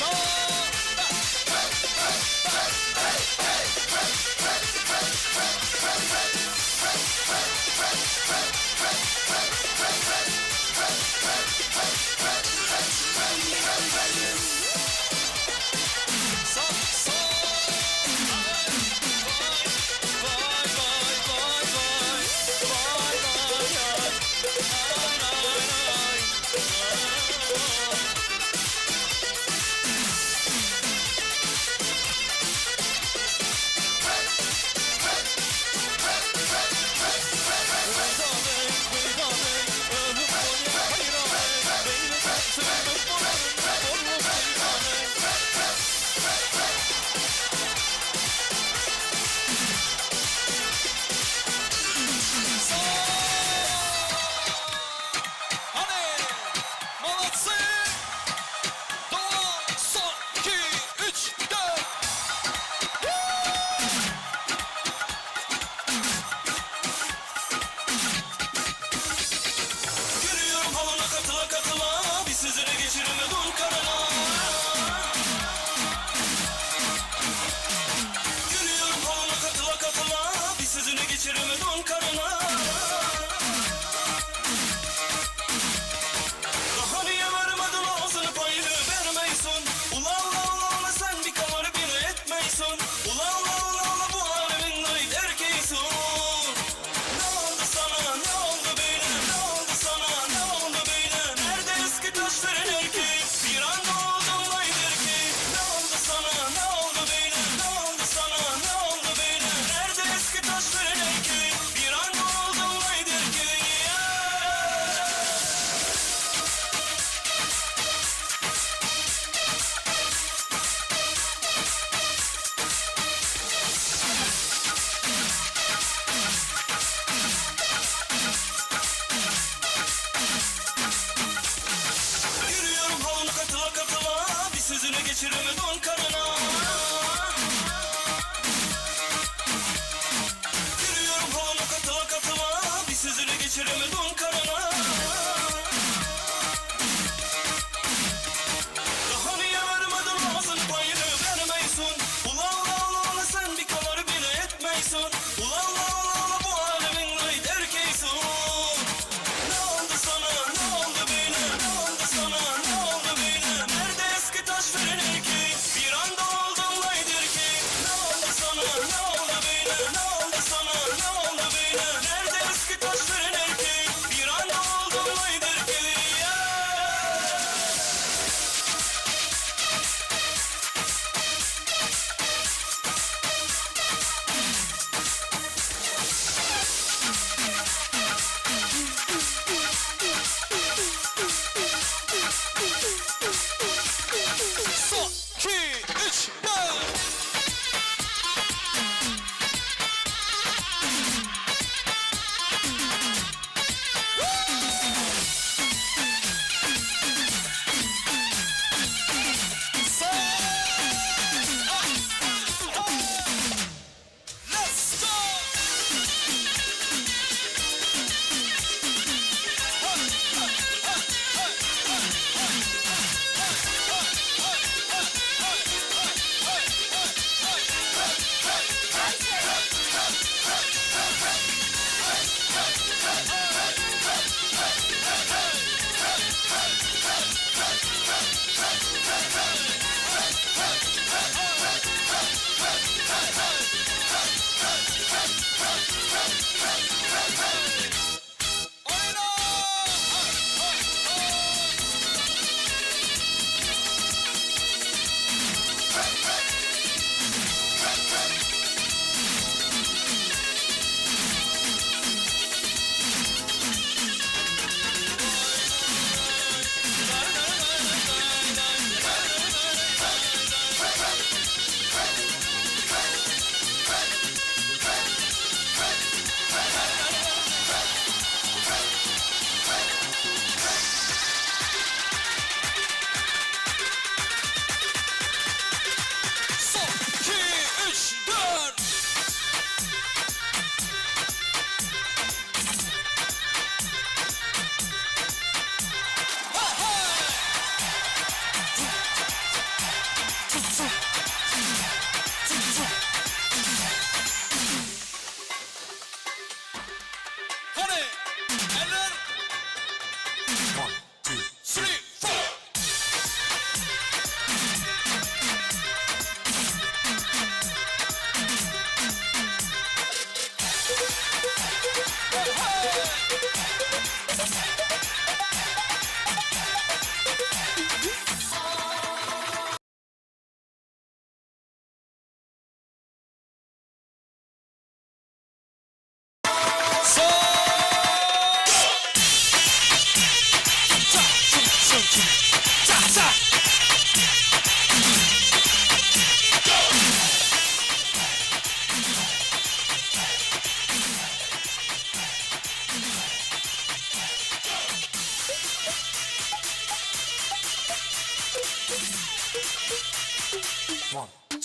2, 3, 4.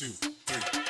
two, three.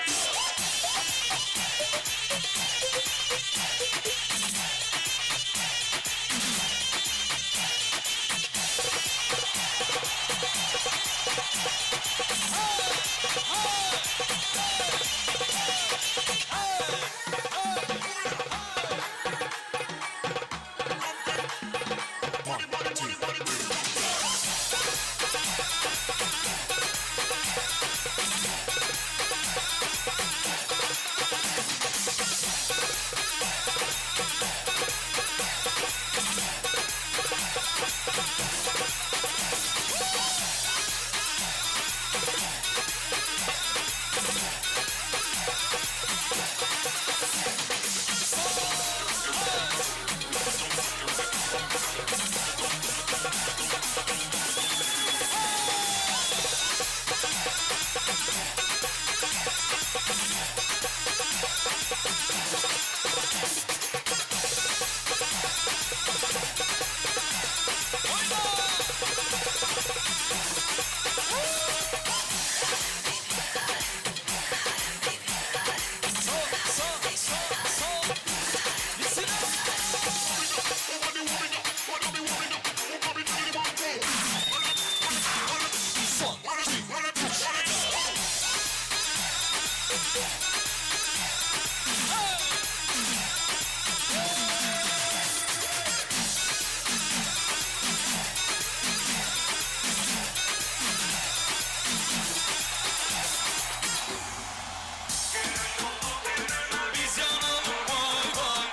Biz yanalım vay vay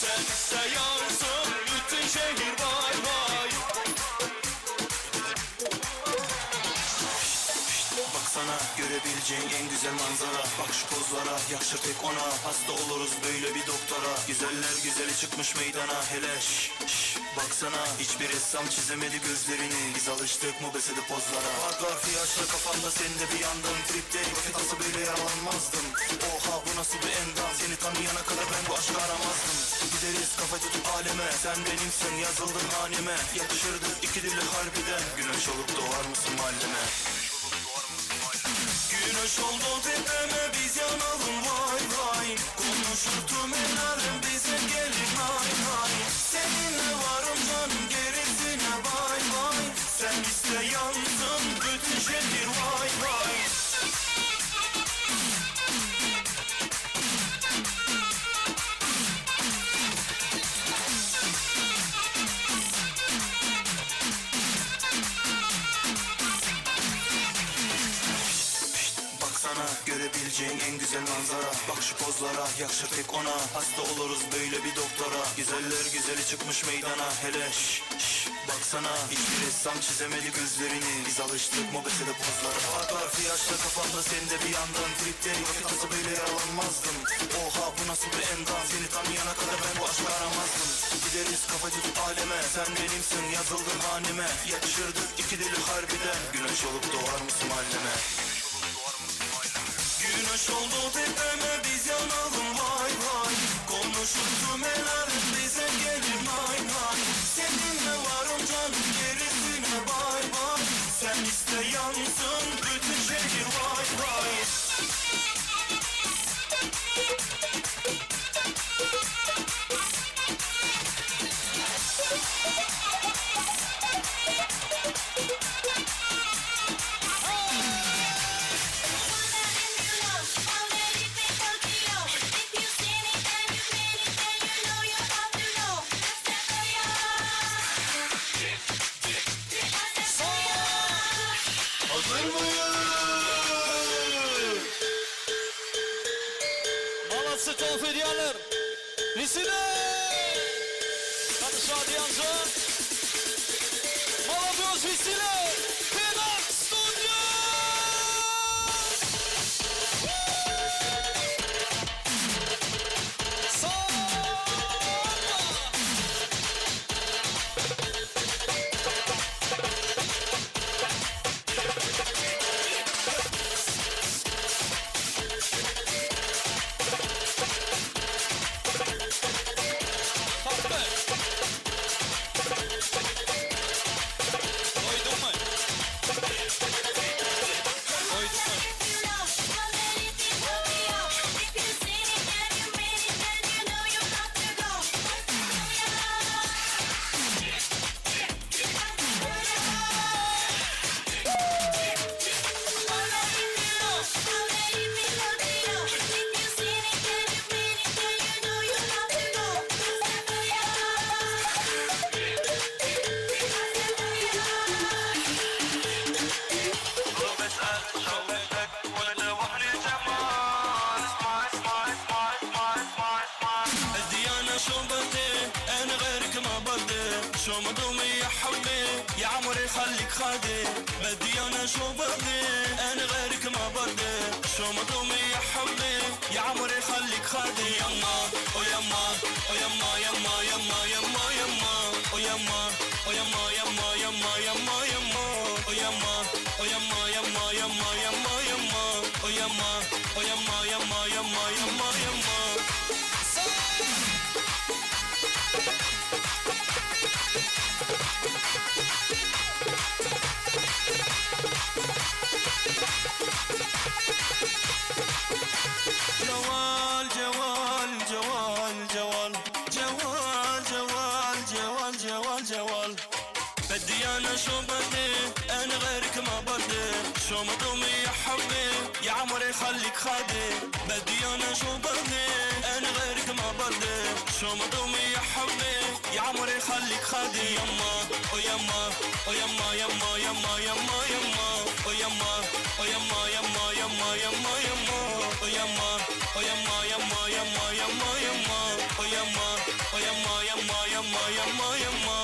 Sen ise yansın bütün şehir vay vay Baksana görebileceğin en güzel manzara Bak şu pozlara yakışır tek ona Hasta oluruz böyle bir doktora Güzeller güzeli çıkmış meydana hele şş, şş. Baksana hiçbir ressam çizemedi gözlerini Biz alıştık mobesede pozlara Patlar fiyajla kafamda sen de bir yandan Tripte roket atsa böyle yaralanmazdım Oha bu nasıl bir endam Seni tanıyana kadar ben bu aşkı aramazdım Gideriz kafa tutup aleme Sen benimsin yazıldın haneme Yakışırdı iki dili harbiden Güneş olup doğar mısın mahalleme Güneş oldu tepeme biz yanalım vay vay Konuşur tüm el alem bize gelir nay nay Seninle varım canım gerisine bay bay Sen iste yansın bütün şehir vay vay Baksana görebileceğin en güzel manzara Bak şu pozlara yakışır tek ona Hasta oluruz böyle bir doktora Güzeller güzeli çıkmış meydana hele şş, şş. Baksana hiçbir ressam çizemedi gözlerini Biz alıştık mobesede pozlara Patlar fiyajla kafamda sen de bir yandan Tripte roket atsa böyle yaralanmazdım Oha bu nasıl bir endam Seni tanıyana kadar ben bu aşkı aramazdım Gideriz kafa tutup aleme Sen benimsin yazıldın haneme Yakışırdı iki deli harbiden Güneş olup doğar mısın mahalleme Güneş oldu tepeme biz yanalım vay vay Konuşur tüm el alem bize gelir nay nay Seninle varım canım gerisine bay bay Sen iste yansın bütün şehir vay vay Hazır mıyız?
Malasy tolf edýärler. Lisine! Hadi Şadiyanca. Maladyos Lisine! Penak Studio! Tapdy. Doýduňmy?
شو مضومي يا حبي يا عمري خليك خادي بدي انا شو بدي انا غيرك ما بدي شو مضومي يا حبي يا عمري خليك خادي يما او يما او يما يما يما يما يما او يما او يما يما يما يما يما او يما او يما يما يما يما يما او يما او يما يما يما يما يما Jowal jowal jowal jowal jowal jowal jowal jowal jowal بدي انا شو بدي انا غيرك ما بدي شو مضومي يا حبي يا عمري خليك خادي بدي انا شو بدي انا غيرك ما بدي شو مضومي يا حبي يا عمري خليك خادي يما او يما او يما يما يما يما يما او يما او يما يما يما يما يما او يما او يما يما يما يما يما او يما او يما يما يما يما يما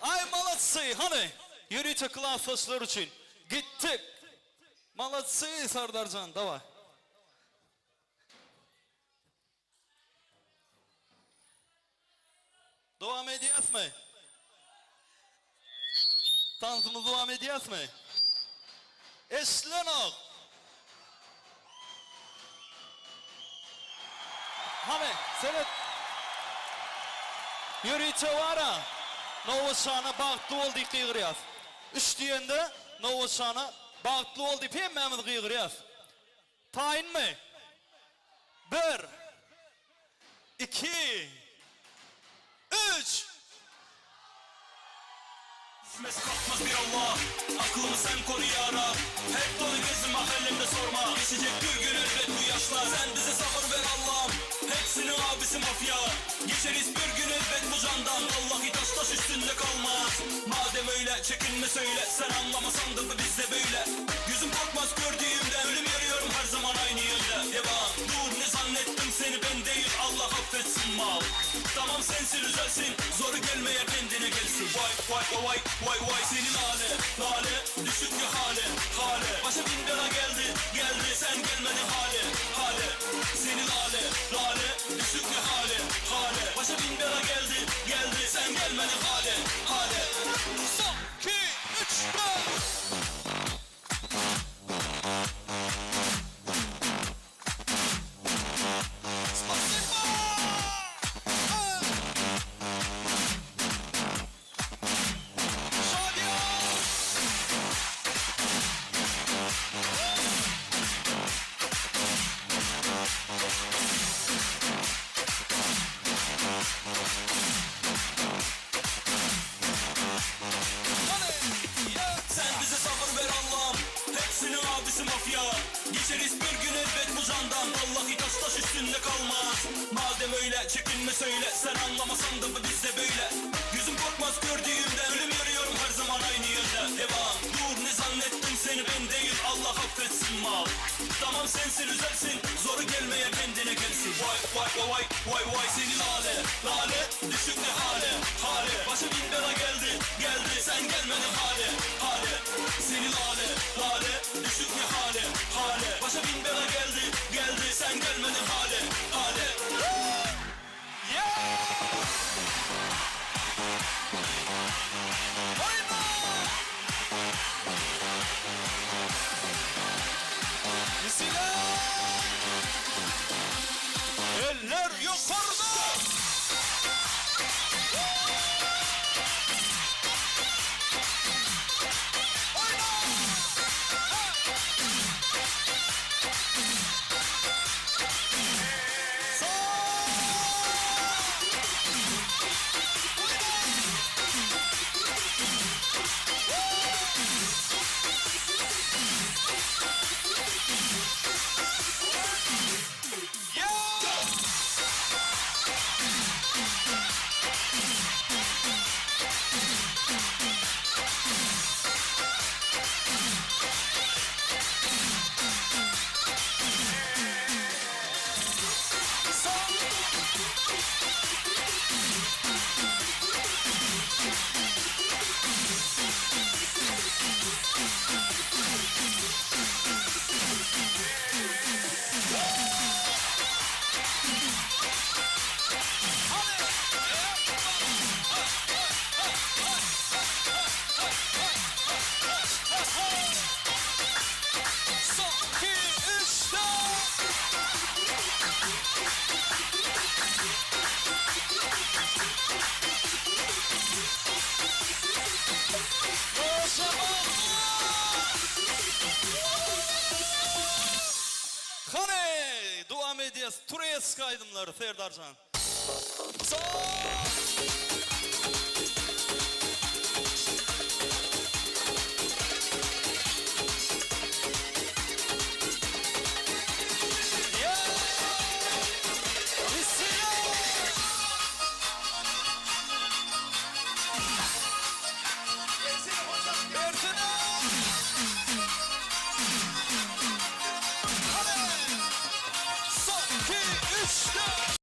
Aý molodcy hany ýörite klasdaşlar üçin gitdik molodcy Sardarjan daway. Dowam edýäsmi? Tansymyzy dowam edýäsmi? Eşidilenok. Hany, seret. Ýörite bar-a. Nowatşana bagtly bol diýip gygyrýas. Üç diýende Nowatşana bagtly bol diýip hemmämiz gygyrýas. Taýynmy? Bir. Iki. Üç.
Düşmez kalkmaz bir Allah Aklımı sen koru ya Rab Hep dolu gözüm ah elimde sorma Geçecek bir gün elbet bu yaşlar Sen bize sabır ver Allah'ım Hepsinin abisi mafya Geçeriz bir gün elbet bu candan Vallahi taş taş üstünde kalmaz Madem öyle. öyle çekinme söyle Sen anlamasan da bizde böyle Yüzüm korkmaz gördüğümde Ölüm yarıyorum her zaman aynı yönde Devam dur ne zannettim seni ben değil Allah affetsin mal Tamam sensin özelsin Zoru gelmeye kendine gelsin Vay vay vay vay vay Seni lale lale Düşük ya hale hale Başa bin bela geldi geldi Sen gelmedin hale hale Seni lale lale Düşük ya hale hale Başa bin bela geldi geldi Sen gelmedin hale hale
Son, 2, 3, 4.
Sen bize sabır ver Allah'ım Hepsinin abisi mafya Geçeriz bir gün elbet bu candan Vallahi taş taş üstünde kalmaz Madem öyle çekinme söyle Sen anlamasan da bizde böyle Yüzüm korkmaz gördüğümde Ölüm yarıyorum her zaman aynı yönde Devam dur ne zannettin seni ben değil Allah affetsin mal Tamam sensin özelsin Zoru gelmeye kendine gelsin Vay vay vay vay vay seni lale Lale düşük ne hale hale Başa bin bela geldi geldi Sen gelmedin hale hale Seni lale lale düşük ne hale hale Başa bin bela geldi geldi Sen gelmedin hale hale
Eller yukarıda. Son, 2, 3, 4. Hany, dowam edýäs turesk aýdymlary Serdarjan. Son! Son, 2, 3, 4.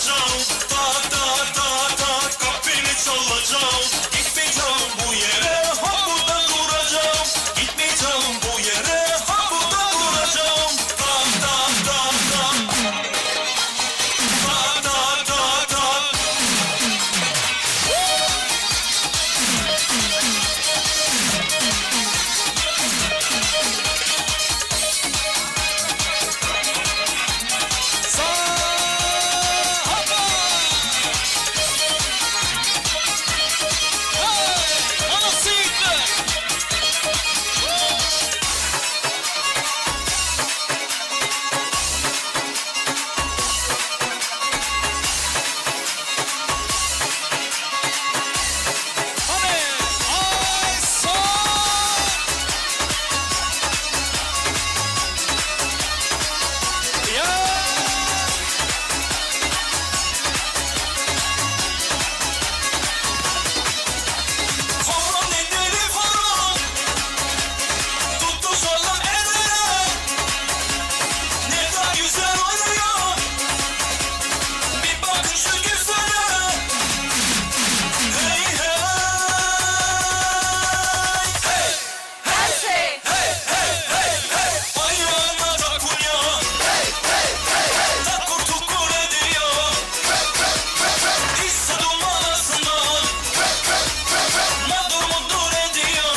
çalacağım Ta ta ta ta kapını çalacağım Gitmeyeceğim bu yere ha burada duracağım Gitmeyeceğim bu yere ha burada duracağım Ta ta ta ta Ta ta ta ta
Anasy ýigitler! Hany, aý, sag! Ýa!
Horon edelim horon Tutuşalım el ele Ne de güzel oluyor Bir bakın şu güzele Hey hey Hey Hey Hey hey hey hey Ayağına takunya Hey hey hey hey Takur tukur ediyor İsa dumanasından Madur mudur ediyor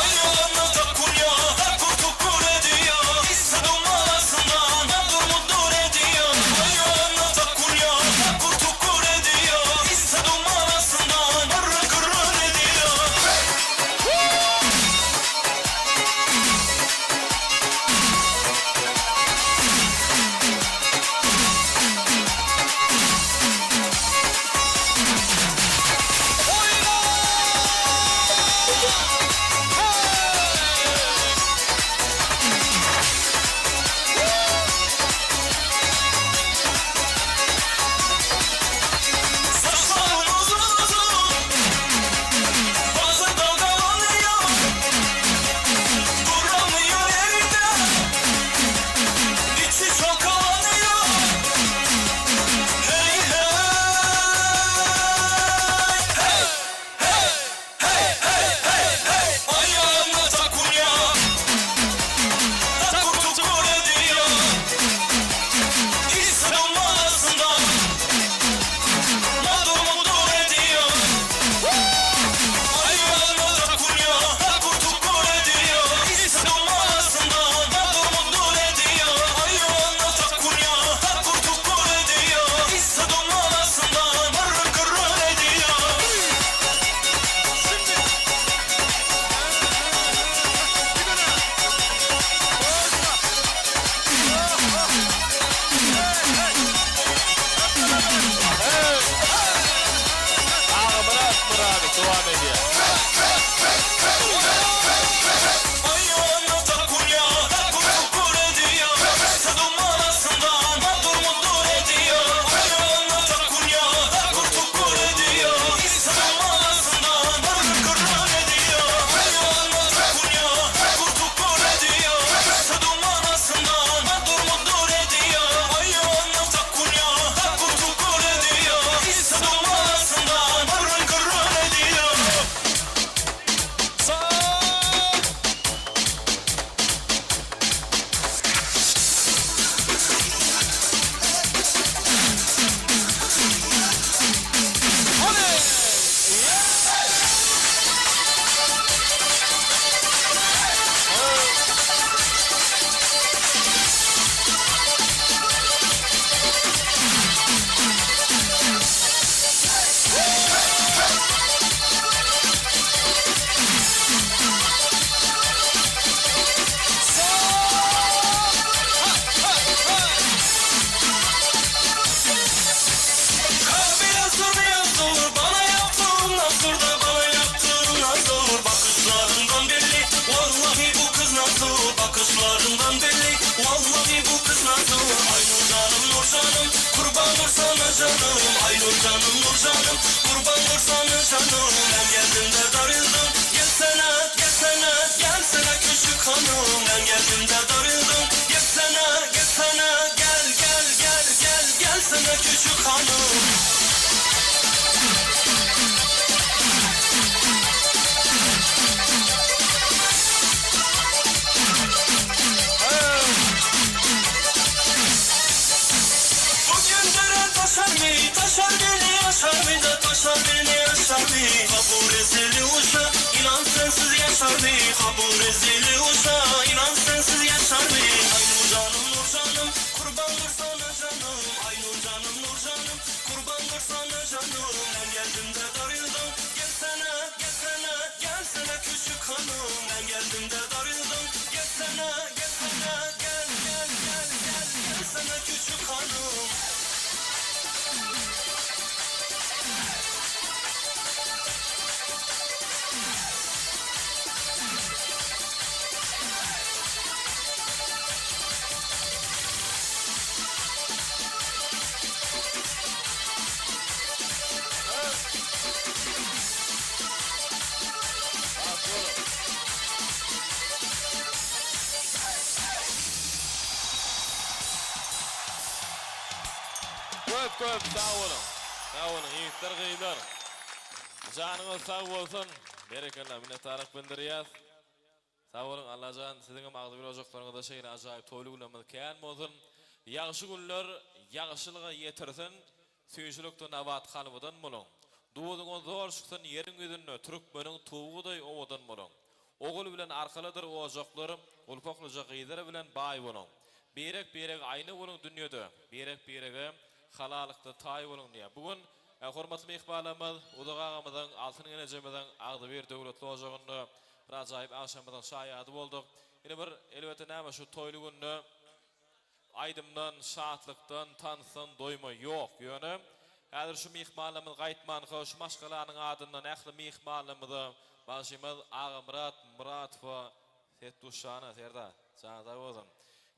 Ayağına takunya Takur tukur ediyor İsa dumanasından Madur mudur ediyor Ayağına takunya Takur tukur ediyor İsa dumanasından Kırır kırır ediyor Saçların uzun uzun Bazen dalgalanıyor Duramıyor yerinde İçi çalkalanıyor Hey hey Hey hey hey hey hey hey Ayağına takunya Takur tukur ediyor İsa numarasından Madur mudur ediyor Ayağına takunya Takur tukur ediyor İsa numarasından Madur mudur ediyor Ayağına takunya Takur tukur ediyor İsa numarasından Kırır kırır ediyor
Agamyrat Myrady dowam edýär.
Ayağına takunya Takur tukur ediyor İsa numarasından Madur mudur ediyor Ayağına takunya Takur tukur ediyor İsa numarasından Kırır kırır ediyor Ayağına takunya Takur tukur ediyor İsa numarasından Madur mudur ediyor Ayağına takunya Takur tukur ediyor İsa numarasından Kırır kırır ediyor Kar beyaz dur beyaz olur bana yaptığın nasıl da bana yaptığın nasıl olur Bakışlarından belli vallahi bu kız nasıl Bakışlarından belli vallahi bu kız nasıl Ay nur canım nur canım kurban olur sana canım Ay nur canım nur canım kurban olur sana canım Ben geldim de darıldım gelsene gelsene gelsene küçük hanım Ben geldim de darıldım gelsene gelsene gel gel gel gel gel. Gelsene küçük hanım. Bugün dere taşar mı? Taşar beni aşar mı da taşar beni aşar mı? Ha bu rezili uşa inan sensiz yaşar mı? Ha bu rezili uşa inan sensiz yaşar mı? Ay nur canım nur canım kurbandır sana canım. Ay nur canım nur canım kurbandır sana canım. Ben geldim de darıldım gelsene gelsene gelsene küçük hanım. Ben geldim de darıldım gelsene gelsene gel gel gel gel gelsene küçük hanım.
Köp köp sag boluň. Sag boluň ýigitler gyzlar. Janyňyz sag bolsun. Berekella minnetdarlyk bildirýäs. Sag boluň Allajan siziňem agzybir ojaklaryňyzda şeýle ajaýyp toýly günlerimiz kän bolsun. Ýagşy günler ýagşylyga ýetirsin. Süýjülikde nabat kalbydan boluň. Duzuňyz zor çyksyn ýeriň ýüzünde türkmeniň tuguday owadan boluň. Ogul bilen arkalydyr ojaklar, gulpaklyja gyzlar bilen baý boluň. Birek-birege aýna boluň dünýede, birek-birege halalykda taý boluň diýýär. Bu gün hormatly myhmanlarymyz Uzak agamyzyň, Altyn gelnejemiziň agzybir döwletli ojagynda bir ajaýyp agşamymyzyň şaýady bolduk. Ine bir elbetde näme şu toýly günde Aýdymdan, şatlykdan, tansdan doýma ýok. Ýöne, häzir şu myhmanlarymyz gaýtmanka, şu maşgalanyň adyndan ähli myhmanlarymyza, bagşymyz Agamyrat Muratowa Setduşjana, Serdar, janyň sag bolsun.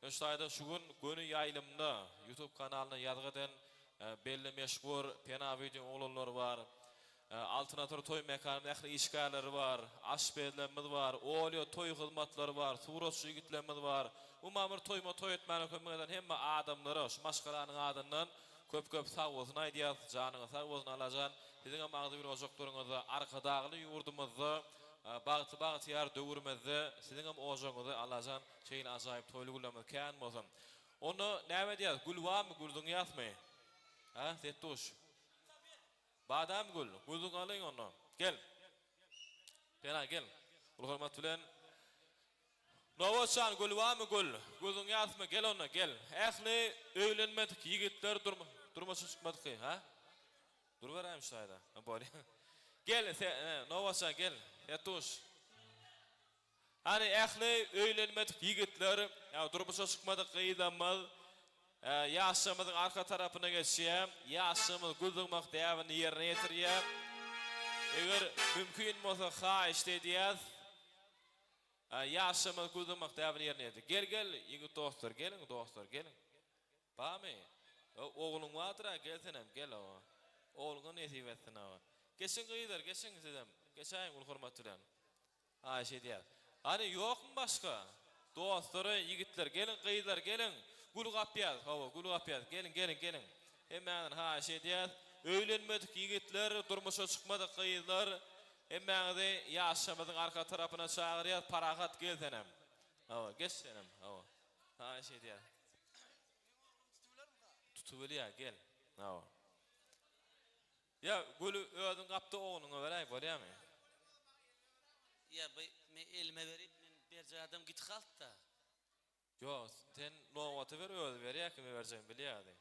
Ýöne şu taýda şu gün göni ýaýlymda YouTube kanalynda ýazgy eden belli meşhur Pena Video oglanlary bar. Altyn asyr toý mekanynyň ähli işgärleri bar, aşpezlerimiz bar, Olýa toý hyzmatlary bar, suratçy ýigitlerimiz bar. Umuman bir toýuma toý etmäne kömek eden hemme adamlara şu maşgalanyň adyndan köp köp sagbolsun aýdýas. Janyňyz sag bolsun Allajan siziňem agzybir ojaklaryňyzda Arkadagly ýurdumyzda bagtly bagtyýar döwrümizde siziňem ojagyňyzda Allajan şeýle ajaýyp toýly günlerimiz kän bolsun. Onda näme edýäs gül barmy gül zyňýasmy? Hä Setduş? Badam gül, gözüňi alyň onda. Gel. Pena gel. Uly hormat bilen. Nobatjan gül barmy gül? Gözüň ýarsymy gel onda gel. Ähli öýlenmedik ýigitler durma durmuşa çykmadyk ha? Duruberäýim şu taýda. Bolýa. Gel se Nobatjan gel. Setuş. Hany ähli öýlenmedik ýigitler, ýa durmuşa çykmadyk gyzlarymyz ýaşlarymyzyň arka tarapyna geçýär. Ýaşlarymyz gül zyňmak däbini ýerine ýetirýär. Eger mümkin bolsa haýyşt edýäs. Ýaşlarymyz gül zyňmak däbini ýerine ýetir. Gel gel ýigit dostlar, geliň dostlar, geliň. Barmy? Ogluň bardyr-a, gel senem, gel oba. Ogluňa nesip etsin oba. Geçiň gyzlar, geçiň sizem. Geçäýiň uly hormat bilen. Haýyş edýäs. Hany ýokmy başga? Dostlary, ýigitler geliň, gyzlar geliň. Gül gapýas. Hawa, gül gapýas. Geliň, geliň, geliň. Hemmäňizden haýyş edýäs. Öýlenmedik ýigitler, durmuşa çykmadyk gyzlar, hemmäňizi ýaşlarymyzyň arka tarapyna çagyrýas. Parahat gel senem. Hawa, geç senem. Hawa. Haýyş edýäs. Tutubilýär, gel. Hawa. Ýa güli özüň gapda ogluňa beräý bolýamy.
Ýa bu men elime berip men berjek adam gitip galtda.
Ýok sen nobata ber özi berýä kime berjegini bilýä özi.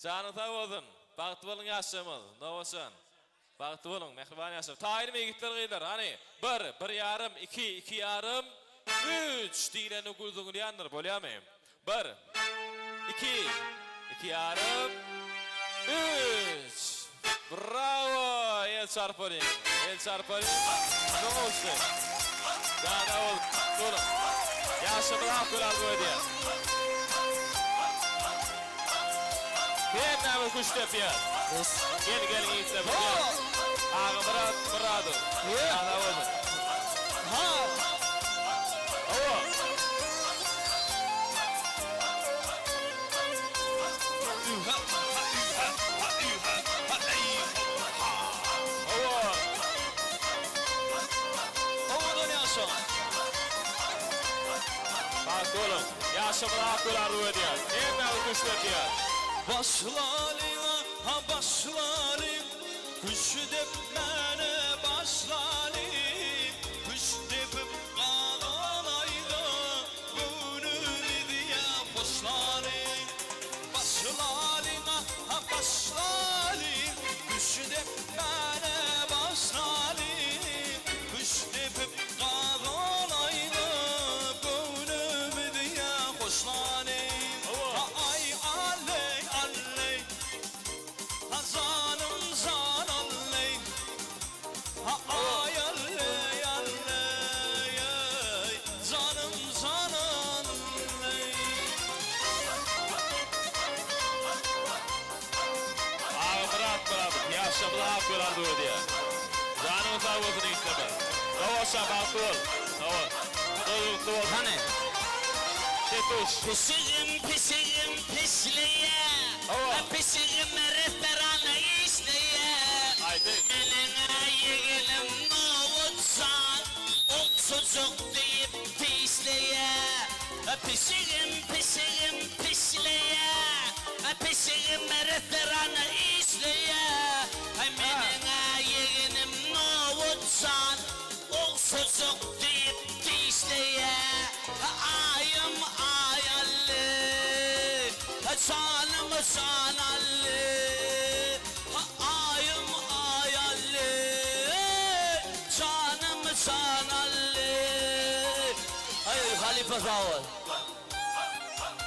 Janyň sag bolsun. Bagtly boluň ýaşlarymyz. Nobatjan. Bagtly boluň mähriban ýaşlar. Taýynmy ýigitler gyzlar hany bir, bir ýarym, iki, iki ýarym, üç diýlende gül zyňylýandyr bolýamy. Bir, iki, iki ýarym, üç. Brawo! El çarpalyň, el çarpalyň. Nowuşdy. Dada bolup boluň. Ýaşymyz ak gül arzuw edýär. Hemmämiz küşt depýäs. Gel, gel ýigitler, gel. Agamyrat Myradow. Dada bolsun. Hawa. Ýaşamyza ak ýol arzuw edýäs. Hemmäňizi küştdepýäs.
Başlalyň ha başlalyň Küşdepmäne başlalyň Küşdepip gagalaýda Göwnümizi ýa hoşlalyň Başlalyň ha başlalyň Küşdepmäne başlalyň Küşdepip gagalaýda Göwnümizi ýa hoşlalyň Ha aý alleý alleý Ha janym jan alleý Ha aý alleý alleý Janym jan alleý.
Agamyrat Myradow ýaşamyza ak ýol arzuw edýär. Janyň sag bolsun ýigitlerimiz. Sag bol bagtly bol. Sag bol. Toýuň gutly bolsun.
Hany.
Şetuş.
Pişigim pişigim pişleýä.
Hawa.
Pişigim restoranda işleýä.
Aýdy.
Meniň-ä ýegenim Nowatjan ogşajak diýip dişleýä. Pişigim pişigim pişleýä. Pişigim restoranda işleýä. Meniň-ä ýegenim Nowatjan ogşajak diýip dişleýä. Aýym aý Alle, janym jan Alle, Aýym aý Alle, janym jan Alle. Aý halypa sag bol.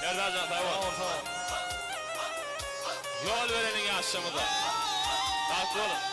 Serdarjan sag bol. Ýol bereniň ýaşşamyza. Bagtly boluň.